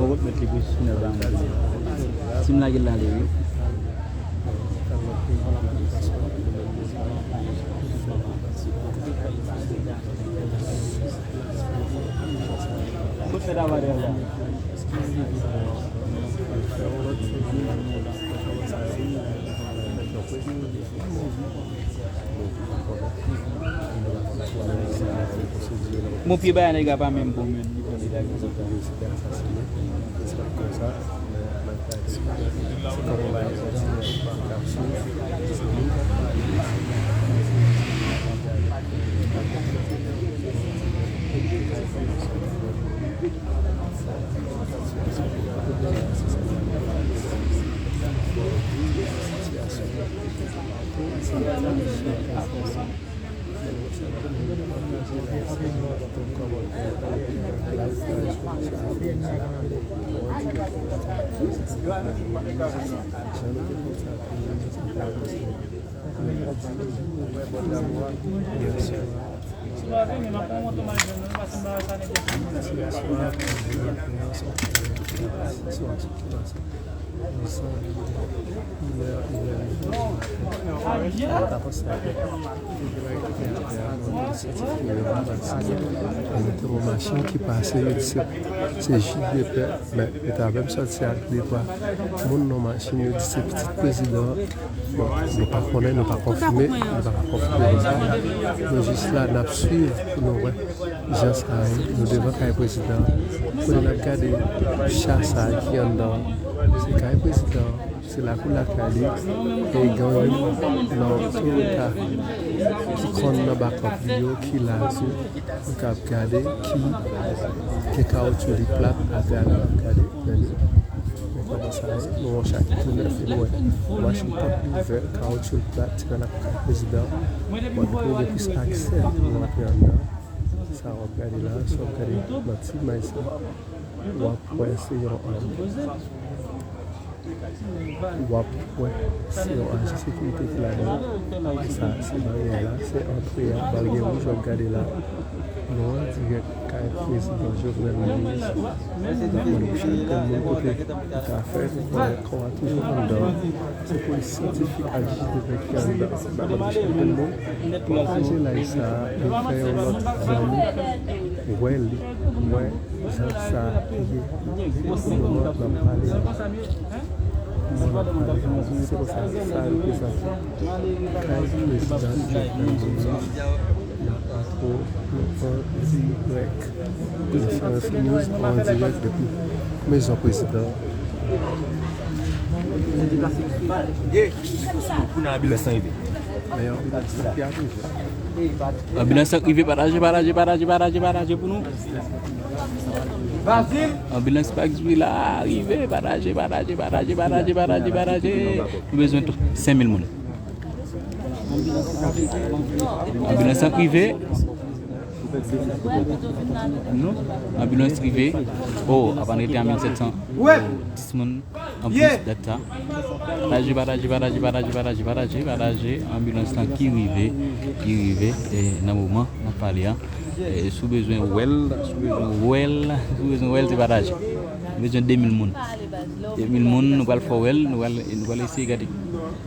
Mwen ret met li pou Sinèl ba mwen. Si m lage l ale, wi. Kout fè dava dèyè la. Bon, pye bagay nèg la pa menm bon, menm. Gen yon machin ki pase, yo di se, se J D P, men yo t avè m sòti ak de twa moun nan machin, yo di se pitit prezidan an. Bon, nou pa konnen, nou pa konfime, nou pa ka konfime konsa. Nou jis la, n ap swiv pou nou wè jan sa ye. Nou devan kay prezidan an. Kote n ap gade cha sa a ki anndan an. Se kay prezidan an. Se lakou lakay li. E gen youn nan otorite ki konn nan bakòp li yo ki la tou. Nou ka ap gade ki gen kawotchou li plat atè a, nou ap gade, men nou, men kòman sa ye, nou wè yon cha ki tou nèf, e nou wè machin pòt li ouvè, kawotchou l plat, se nan lakay prezidan. Bon, nou gen plis aksè pou nou antre anndan. Sa w ap gade la, sa w ap gade nan ti imaj sa, w ap wè se yon, w ap wè se yon ajan sekirite ki ladan. Sa se baryè la, se antre a, baryè wouj w ap gade la. Nou an dirèk kay prezidan Jovenel Moïse. N ap mande pou chak grenn moun kote ou ka fè, ou konnen kò a toujou anndan. Se polis syantifik ak J D P ki anndan. N ap mande chak grenn moun pataje live sa a, e fè yon lòt zanmi wè li, wè jan sa a ye. Pou moman n ap pale a, moman n ap pale a, se konsa sa reprezante kay prezidan Jovenel Moïse. N ap antre, nou an dirèk. Referans News an dirèk depi mezon prezidan. Ye, li tou sou pou nan abilè san rive. Anbilans lan k rive, pataje, pataje, pataje, pataje, pataje pou nou. Anbilans Pax Villa rive, pataje, pataje, pataje, pataje, pataje, pataje. Nou bezwen senk mil moun. Anbilans lan k rive. Anbilans rive. Oh, apann rete a mil sèt san dis moun. Anplis dat sa. Pataje, pataje, pataje, pataje, pataje, pataje, pataje. Anbilans lan ki rive, ki rive, e, nan moman n ap pale a. E, si w bezwen wè l, si w bezwen wè l, si w bezwen wè l, se pataje. Nou bezwen de mil moun. De mil moun, nou pral fè w wè l, nou pral, nou pral eseye gade.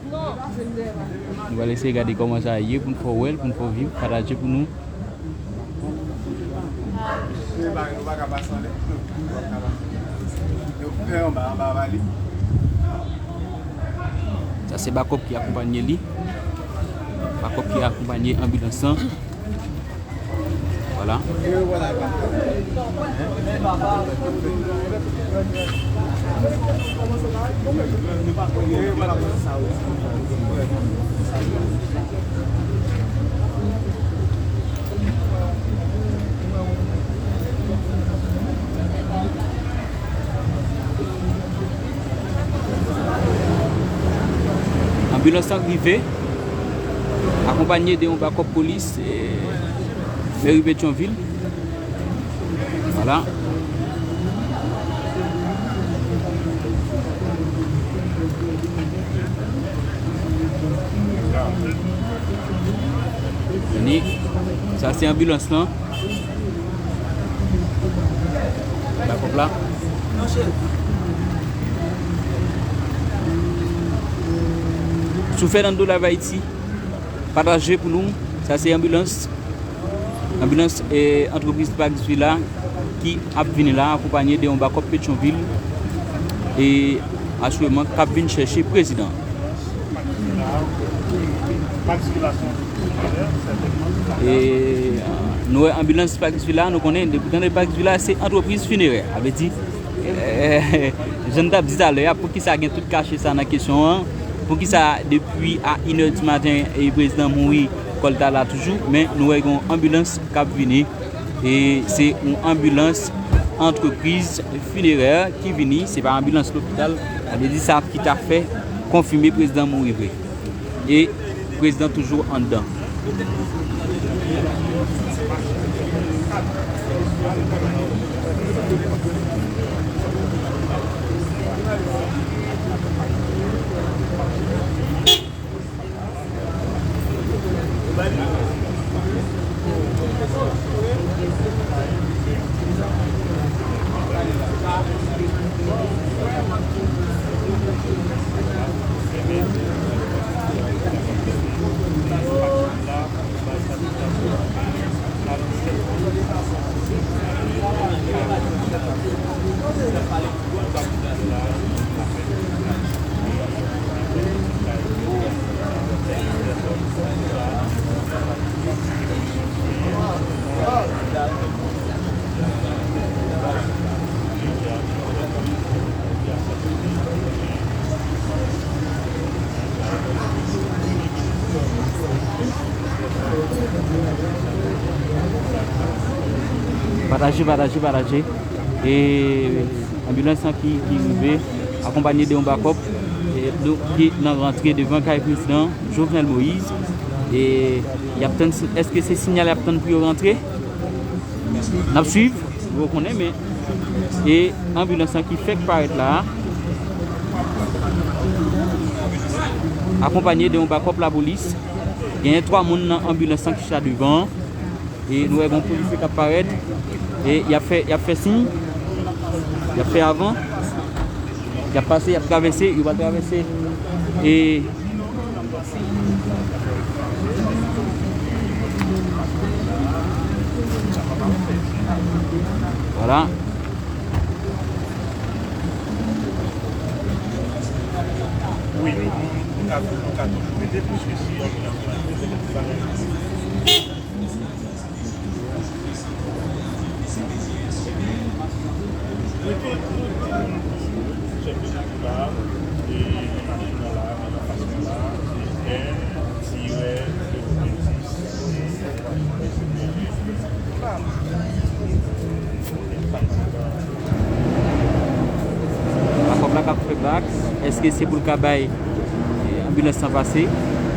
Nou pral eseye gade kòman sa ye pou n fè w wè l, pou n fè w viv, pataje pou nou. Sa se bakòp ki akonpanye li. Bakòp ki akonpanye anbilans lan. Vwala. Anbilans lan rive, akonpanye de yon bakòp polis, e, meri Petyonvil. Vwala. Vini. Sa se anbilans lan. Bakòp la. Si w Fernando Live Haïti, pataje pou nou. Sa se anbilans. Anbilans, e, antrepriz Pax Villa ki ap vini la, akonpanye de yon bakòp Petyonvil. E aswireman k ap vin chèche prezidan. E, nou wè anbilans Pax Villa, nou konnen, depi w tande Pax Villa, se antrepriz finerè. Sa vle di, e, jan n t ap di talè a, poukisa gen tout kache sa nan kesyon an? Poukisa depi a inè di maten, e, prezidan mouri, kò l ta la toujou? Men nou wè gen yon anbilans k ap vini. E se yon anbilans antrepriz finerè ki vini, se pa anbilans lopital. Sa vle di sa ki ta fè konfime prezidan mouri vre. E prezidan toujou anndan. Pataje, pataje, pataje. E anbilans lan ki, ki rive, akonpanye de yon bakòp, e, donk, ki nan rantre devan kay prezidan Jovenel Moïse. E y ap tann si, èske se siyal y ap tann pou yo rantre? N ap swiv, nou konnen, men, e anbilans lan ki fèk parèt la a, akonpanye de yon bakòp lapolis. Genyen twa moun nan anbilans lan ki chita devan an. E nou wè gen yon polisye k ap parèt. E y ap fè, y ap fè siy. Y ap fè avan. Y ap pase, y ap travèse, yo pral travèse. E vwala. Wi, nou, nou ka, nou ka toujou ede, paske si yon moun ap pran, se yon ti bagay. Mete tout moun, chèf de gang la, e machin nan la, nan fas nan la, e, e, tirè, Eseye pou l ka bay, eh, anbilans lan pase.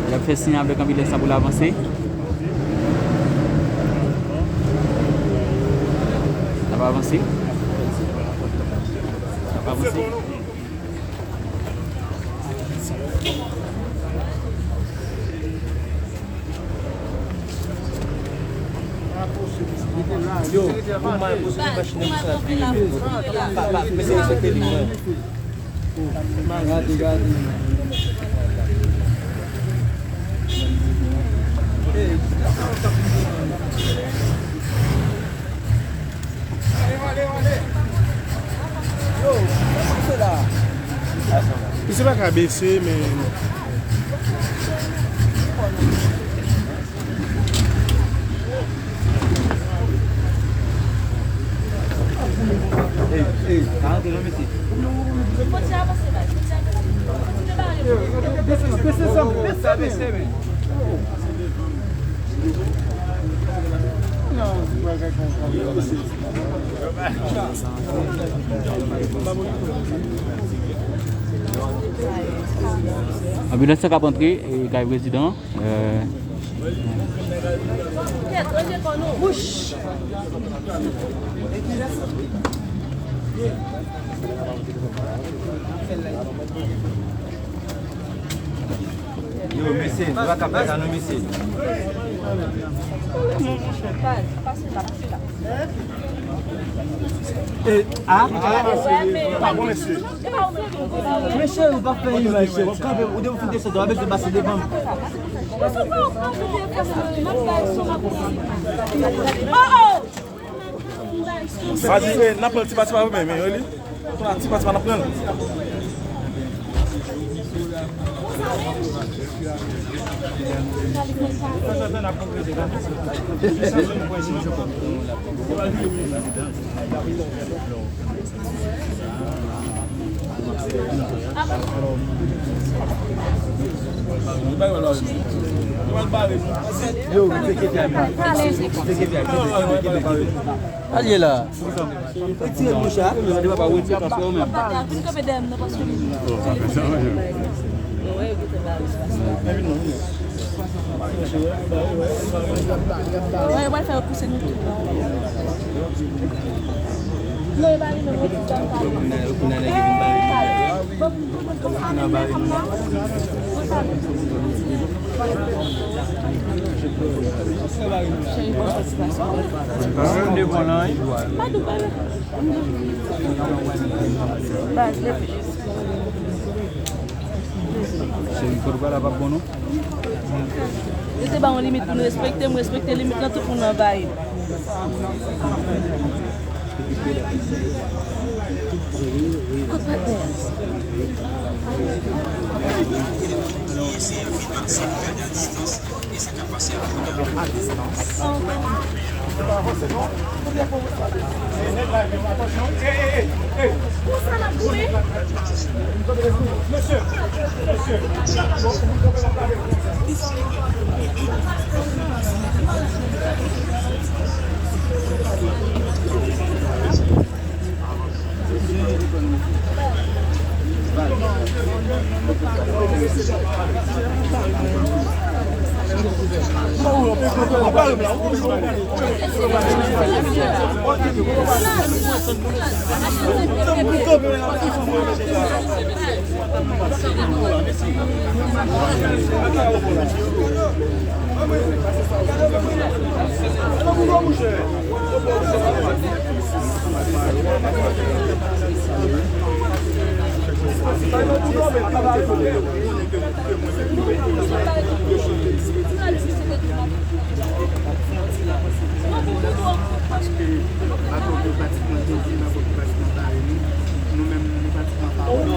L ap fè siy avèk anbilans lan pou l avanse. L ap avanse. L ap avanse. Yo, pou mwen, pou sou machin nan, pou sa vini. Pa, pa, mete respekte li, mwen. Gade, gade. Yo, sa k pase la? Misye pa ka bese, men. Ey, ey, pa antre non, mesye. Bese, bese, bese, bese, men. Anbilans lan k ap antre, e, kay prezidan. Euh. Yo, mesye, nou pa ka fè sa non, mesye. E, a? Pa bon, mesye. Men cheri, ou pa fè imaj, cheri. Kanpe, ou depi fin desann, w ap bezwen pase devan m. Pati, e, n ap pran ti pati pa ou menm, men, men, li. Ti pati pa n ap pran. Yo, se ke fè a. Se ke fè a. Al ye la. Retire mouch la. Yo, de papa, retire paske ou menm. Vin kanpe dèyè m nan paske li. Wè, yo gentan bare espas la. Wè, yo pral fè yo pouse nou tout. Non, yo bare nan mwen tout sa m pale. Yo konnen nèg yo vin bare. Bon, bon, bon, bon, sa menm nan fanm nan. Cheri, bon, sa se pa sa. Pa di w pale. Baz, leve jis. Cheri, kote w pral la p ap bon non. Yo te ba yon limit pou nou respekte, m respekte limit lan, tout moun anvayi. Kot patnè a? Paske bato yo pratikman jodi, bato yo pratikman bare nou. Nou menm, nou pratikman pa wè.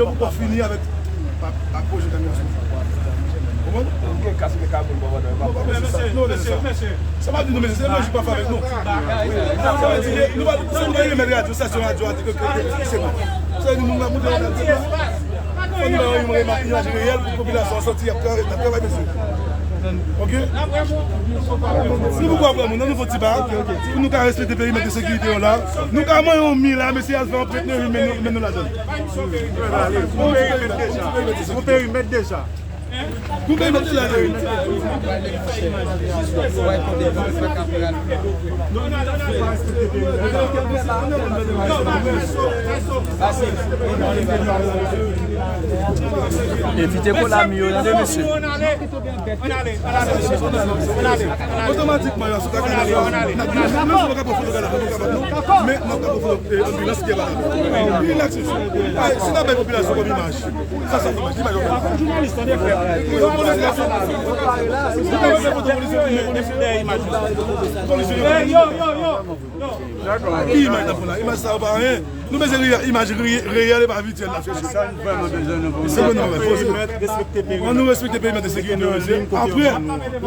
yo pou w fini avèk, ak pwojè kanalizasyon. Konprann? Ou gen kas, ou gen kagoul, bò, bò, bò. Non, pa bezwen sa. Non, pa bezwen sa. Sa pa di nou, mesye, se lojik pa fè avèk nou. Sa vle di, nou pa, si nou pa remèt radyo, estasyon radyo a, ke, ke, ke, se bon. Sa vle di, moun nan moute nan radyo a. Fò nou ba yo yon imaj reyèl pou popilasyon an santi y ap travay, y ap travay, mesye. Ok? Se poukwa, frè, moun nan nou fè ti ba, pou nou ka respekte perimèt de sekirite yo la. Nou ka manyen yon mi la, mesye, al fè yon prèt, nou, men nou, men nou ladan. Yon perimèt deja. Yon perimèt deja. Yon perimèt deja. Evite kò lami yo, tande, mesye. Otomatikman, yo, sou ka kanal la, menm si nou ka pran foto kanal la, nou kapab, non? Men nou ka pran foto, eh, anbilans ki aba la. Rilaks, mesye. Ay, si n ap bay popilasyon kòm imaj, sa, sa imaj, imaj yo fè. Yo, polis la, si nou ka pran foto, polis yo, polis yo, imaj. Polis yo, yo, yo, yo. Ki imaj n ap pran la? Imaj sa yo pa anyen. Nou bezwen reyèl, imaj reyèl, reyèl e pa vityèl n ap chèche. Se sa nou vrèman bezwen, nou. Se pou nou fè. Ann nou respekte perimèt de sekirite yo, mesye. Apre,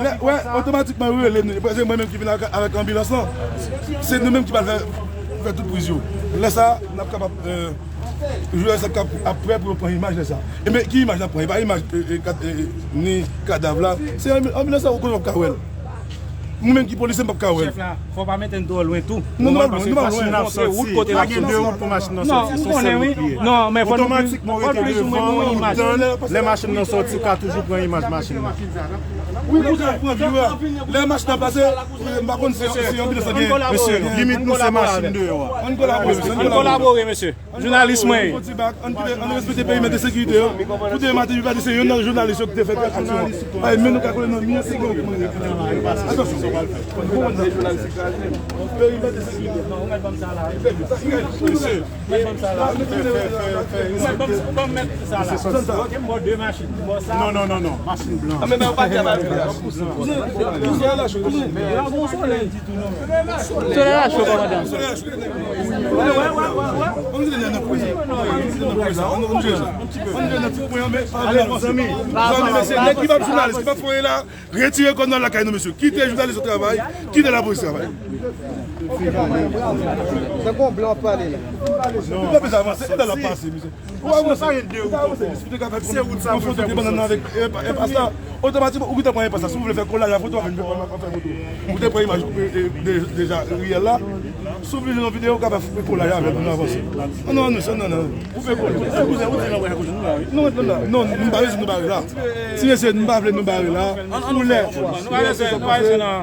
lè, wè, otomatikman, yo rele nou. Prèske mwen menm ki vin avèk, avèk anbilans lan, se nou menm ki pral fè, fè tout priz yo. Lè sa, n ap kapab, euh, jwè sa k ap, ap prè pou yo pran imaj lè sa. E men, ki imaj n ap pran? E pa imaj, e, e, kad-, e, e, ni kadav la. Se anbi-, anbilans la, ou konnen w ap ka wè l. Mwen menm ki polisye, m p ap ka wè l. Chèf la, fò w pa mete n twò lwen tou. Non, nou pa lwen, nou pa lwen. Machin ap soti. Pa gen de wout pou machin nan soti. Non, ou konnen, wi. Non, men fò nou plis, fò nou plis ou mwen gen yon imaj. Lè machin nan soti, ou ka toujou pran imaj machin nan. Wi, pou sa pran vire. Lè machin nan pase, m pa konn si, si anbilans la gen. Mesye, limit nou se machin deyò a. Ann kolabore, mesye, ann kolabore. Jounalis mwen ye. Ann kite, ann respekte perimèt de sekirite yo. Pou demen maten, pi pa di se youn nan jounalis yo ki te fè aksyon an. Ay, men nou ka kole nan mi an, se gen yon kòmandè. Atansyon. Perimèt de sekirite. Non, ou mèt ban m sa la. Mesye. Ou mèt ban m sa la. Ou mèt ban m, ou ban m mèt sa la. Ok, m ba w de machin. M ba w sa. Non, non, non, non. Machin blan. Ah, men, men, ou pa di a ba li la. Kouzen, kouzen, kouzen, la, kouzen. Solèy la cho, kòmandan. Ale, zanmi. Zanmi, mesye, nèg ki p ap jounalis, ki p ap fè anyen la, retire kò nou lakay nou, mesye. Kite jounalis yo travay, kite lapolis travay. Se bon blan pale la. Nou pa bezwen avanse, e la l ap pase, mesye. Ou pa avanse. Se wout sa pou fè pou soti. Otomatikman, ou gentan pran enpas la. Si w vle fè kolaj a foto, w ap vin fè, w ap fè foto. Ou te pran imaj, e, e, de-, deja riyèl la. Si w vle jwenn yon videyo, w ka fè kolaj avè l pou nou avanse. An nou, an nou, an nou, an nou. Ou fè kolaj. Se kouzen, ou di nan wè kouzen nou la, wi. Non, non, non, non, nou bare, nou bare la. Ti mesye, nou pa vle nou bare la. An nou, an nou fè yon kolaj. Nou avanse, nou avanse nan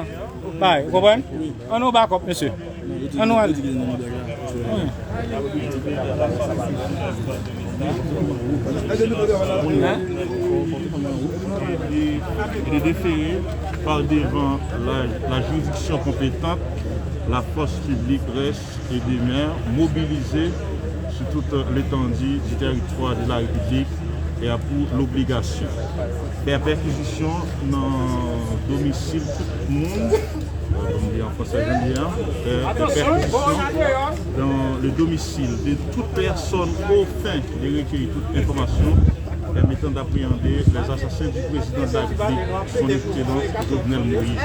bay, ou konprann? An nou bakòp, mesye. An nou ale. Et de déférer par devant la, la juridiction compétente, la force publique reste et demeure mobilisée sur toute l'étendue du territoire de la République et a pour l'obligation fè pèkizisyon nan domisil tout moun, euh, kòm di an fransè, jan m di an, fè, fè pèkizisyon dans le domicile de toute personne aux fins de recueillir toute information permettant d'appréhender les assassins du président de la République, son excellence Jovenel Moïse.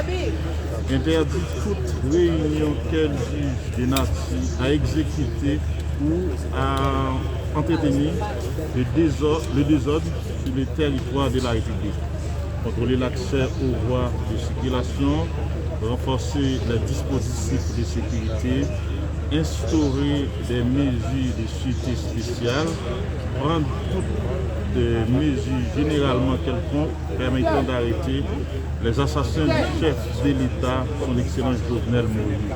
Interdit toute réunion qu'elle juge de nature à exécuter ou à entretenir le désordre, le désordre sur le territoire de la République. Contrôler l'accès aux voies de circulation, renforcer les dispositifs de sécurité, Instaurer des mesures de sûreté spéciales, prendre toutes des mesures généralement quelconques permettant d'arrêter les assassins du chef de l'État, son Excellence Jovenel Moïse.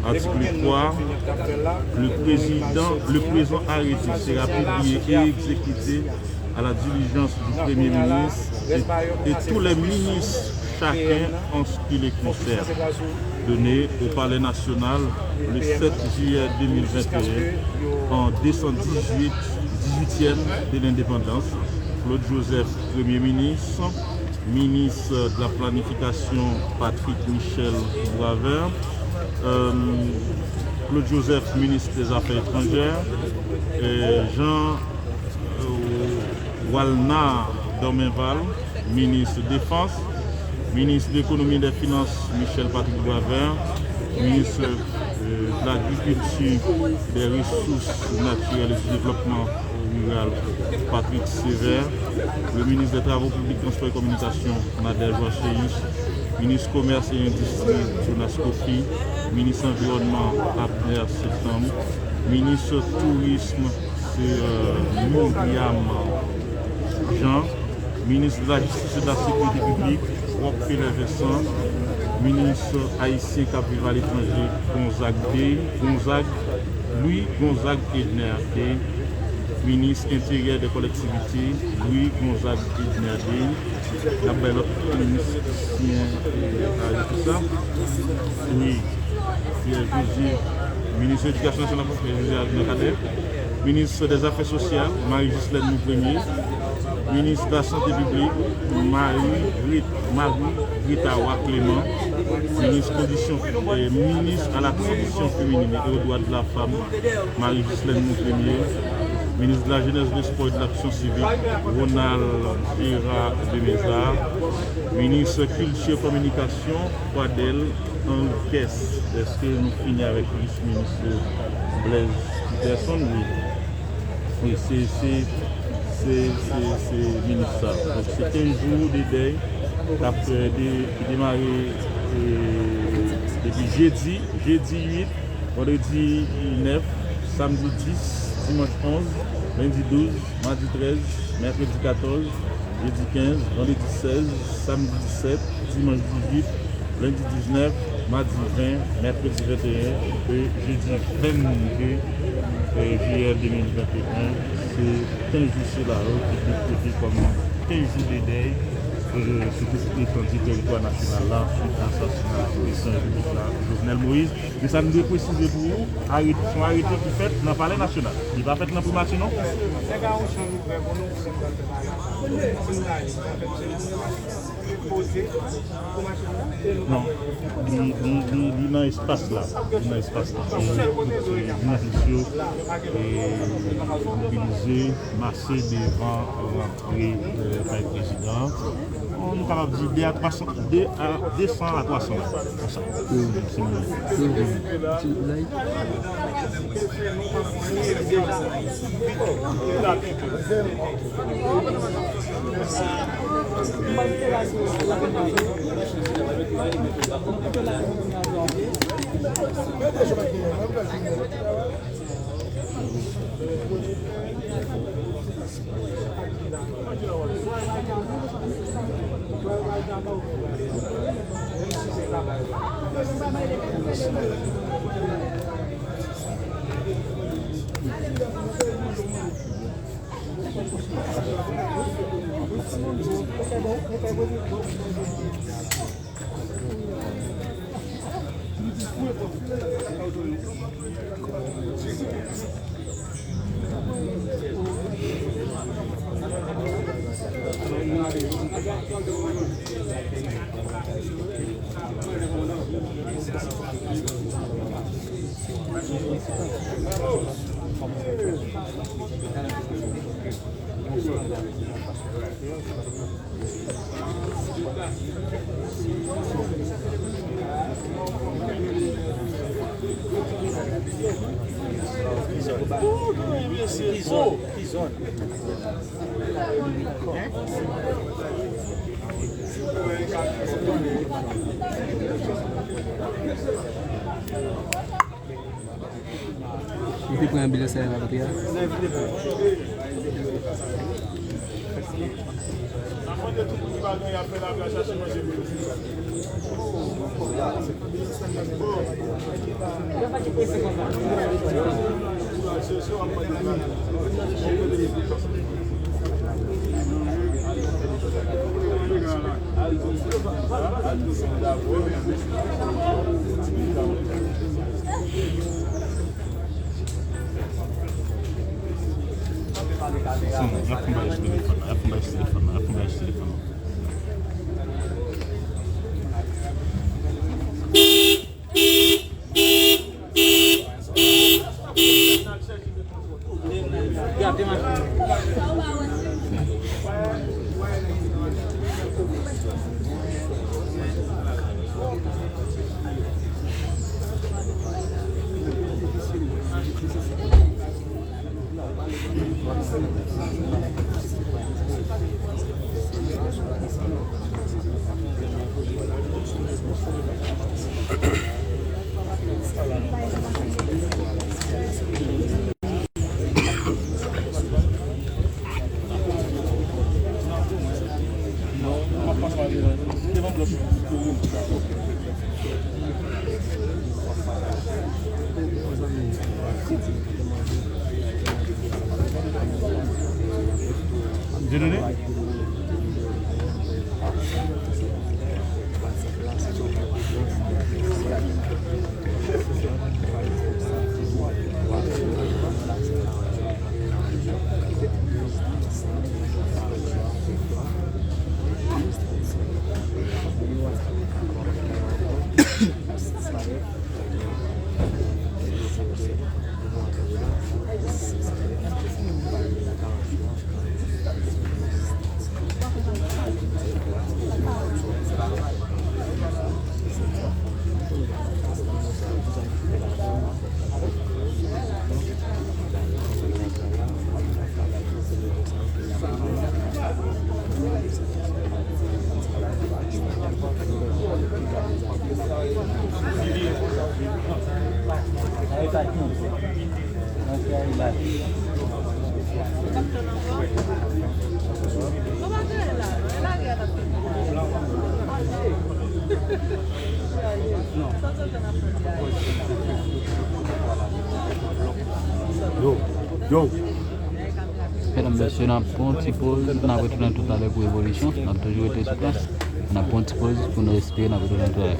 Article trois, le président, le présent arrêté sera publié et exécuté à la diligence du Premier ministre et, et tous les ministres, chacun en ce qui les concerne. Donné au Palais national le sept juillet deux mille vingt et un, en deux cent dix-huit, dix-huitième de l'indépendance. Claude Joseph, Premier ministre, ministre de la Planification, Patrick Michel Boisvert, euh, Claude Joseph, ministre des Affaires étrangères, et Jean euh, Walnar Dormenval, ministre défense, ministre de l'économie et des finances, Michel Patrick Boisvert, ministre euh, de l'agriculture, des ressources naturelles et du développement rural, Patrick Sévère, le ministre des Travaux publics, Transports et Communications, Nader Joachim, ministre commerce et industrie, Jonas Coffy, ministre environnement, Abner Septembre, ministre tourisme, se euh, Myriam Jean, minis de la Jistis e de la Sekirite Piblik, Rockefeller Vincent, minis ayisyen k ap viv aletranje, Gonzague Day, Gonzague, Louis Gonzague Edner Day, minis enteryè de kolektivite, Louis Gonzague Edner Day, N ap bay lòt minis ki siyen a tout sa. Wi. Pierre José, minis edikasyon nasyonal, Pierre José Alexandre Cadet. Minis dèzafè sosyal, Marie Gislaine Louis Premier. Minis de la Santé Piblik, Marie Gret-, Marie Greta Roy Clément. Minis kondisyon, eh, minis a la kondisyon feminin e o dwa de la fanm, Marie Gislaine Louis Premier, minis de la Jeunesse, des Sports et de l'Action Civique, Ronald Gérard Desmézard, minis kilti, kominikasyon, Pradel Henriquez. Èske nou fini avèk lis minis yo? Blaise Peterson, wi. Wi, se, se, se, se, se minis sa. Donk, se kenz jou de dèy k ap, eh, de, ki demare, eh, depi jedi, jedi uit, vandredi nèf, samdi dis, dimanch onz, lendi douz, madi trèz, mèkredi katòz, jedi kenz, vandredi sèz, samdi disèt, dimanch dizuit, lendi diznèf, madi ven, mèkredi venteyen, e jedi vennde, e, jiyè de mil venteyen. Se kenz jou sila yo ki dekrete kòm kenz jou de dèy, e, sou tout etandi teritwa nasyonal la, swit a asasina prezidan repiblik la, Jovenel Moïse. Men sa nou dwe presize pou ou, arete, se yon arete ki fèt nan Palè Nasyonal. Li pa fèt nan Primati, non. Non, li, li, li, li nan espas la. Li nan espas la. E, e, jounalis yo, e, mobilize, mase devan, e, rantre, e, kay prezidan an. Nou kapab di de a twa san, de a, de san a twa san mèt, konsa. Se mwen. Ou te pran anbilans la, l ap antre a? N ap mande tout moun ki pa gen, y ap fè lavi a chache manje pou yo. Son, y ap fè bagay sou telefòn nan, y ap fè bagay sou telefòn nan, y ap fè bagay sou telefòn nan. Dieudonné? Yo, yo. Medam, mesye, n ap pran yon ti poz, n ap retounen toutalè pou evolisyon. N ap toujou rete sou plas. N ap pran yon ti poz pou nou respire, n ap retounen toutalè.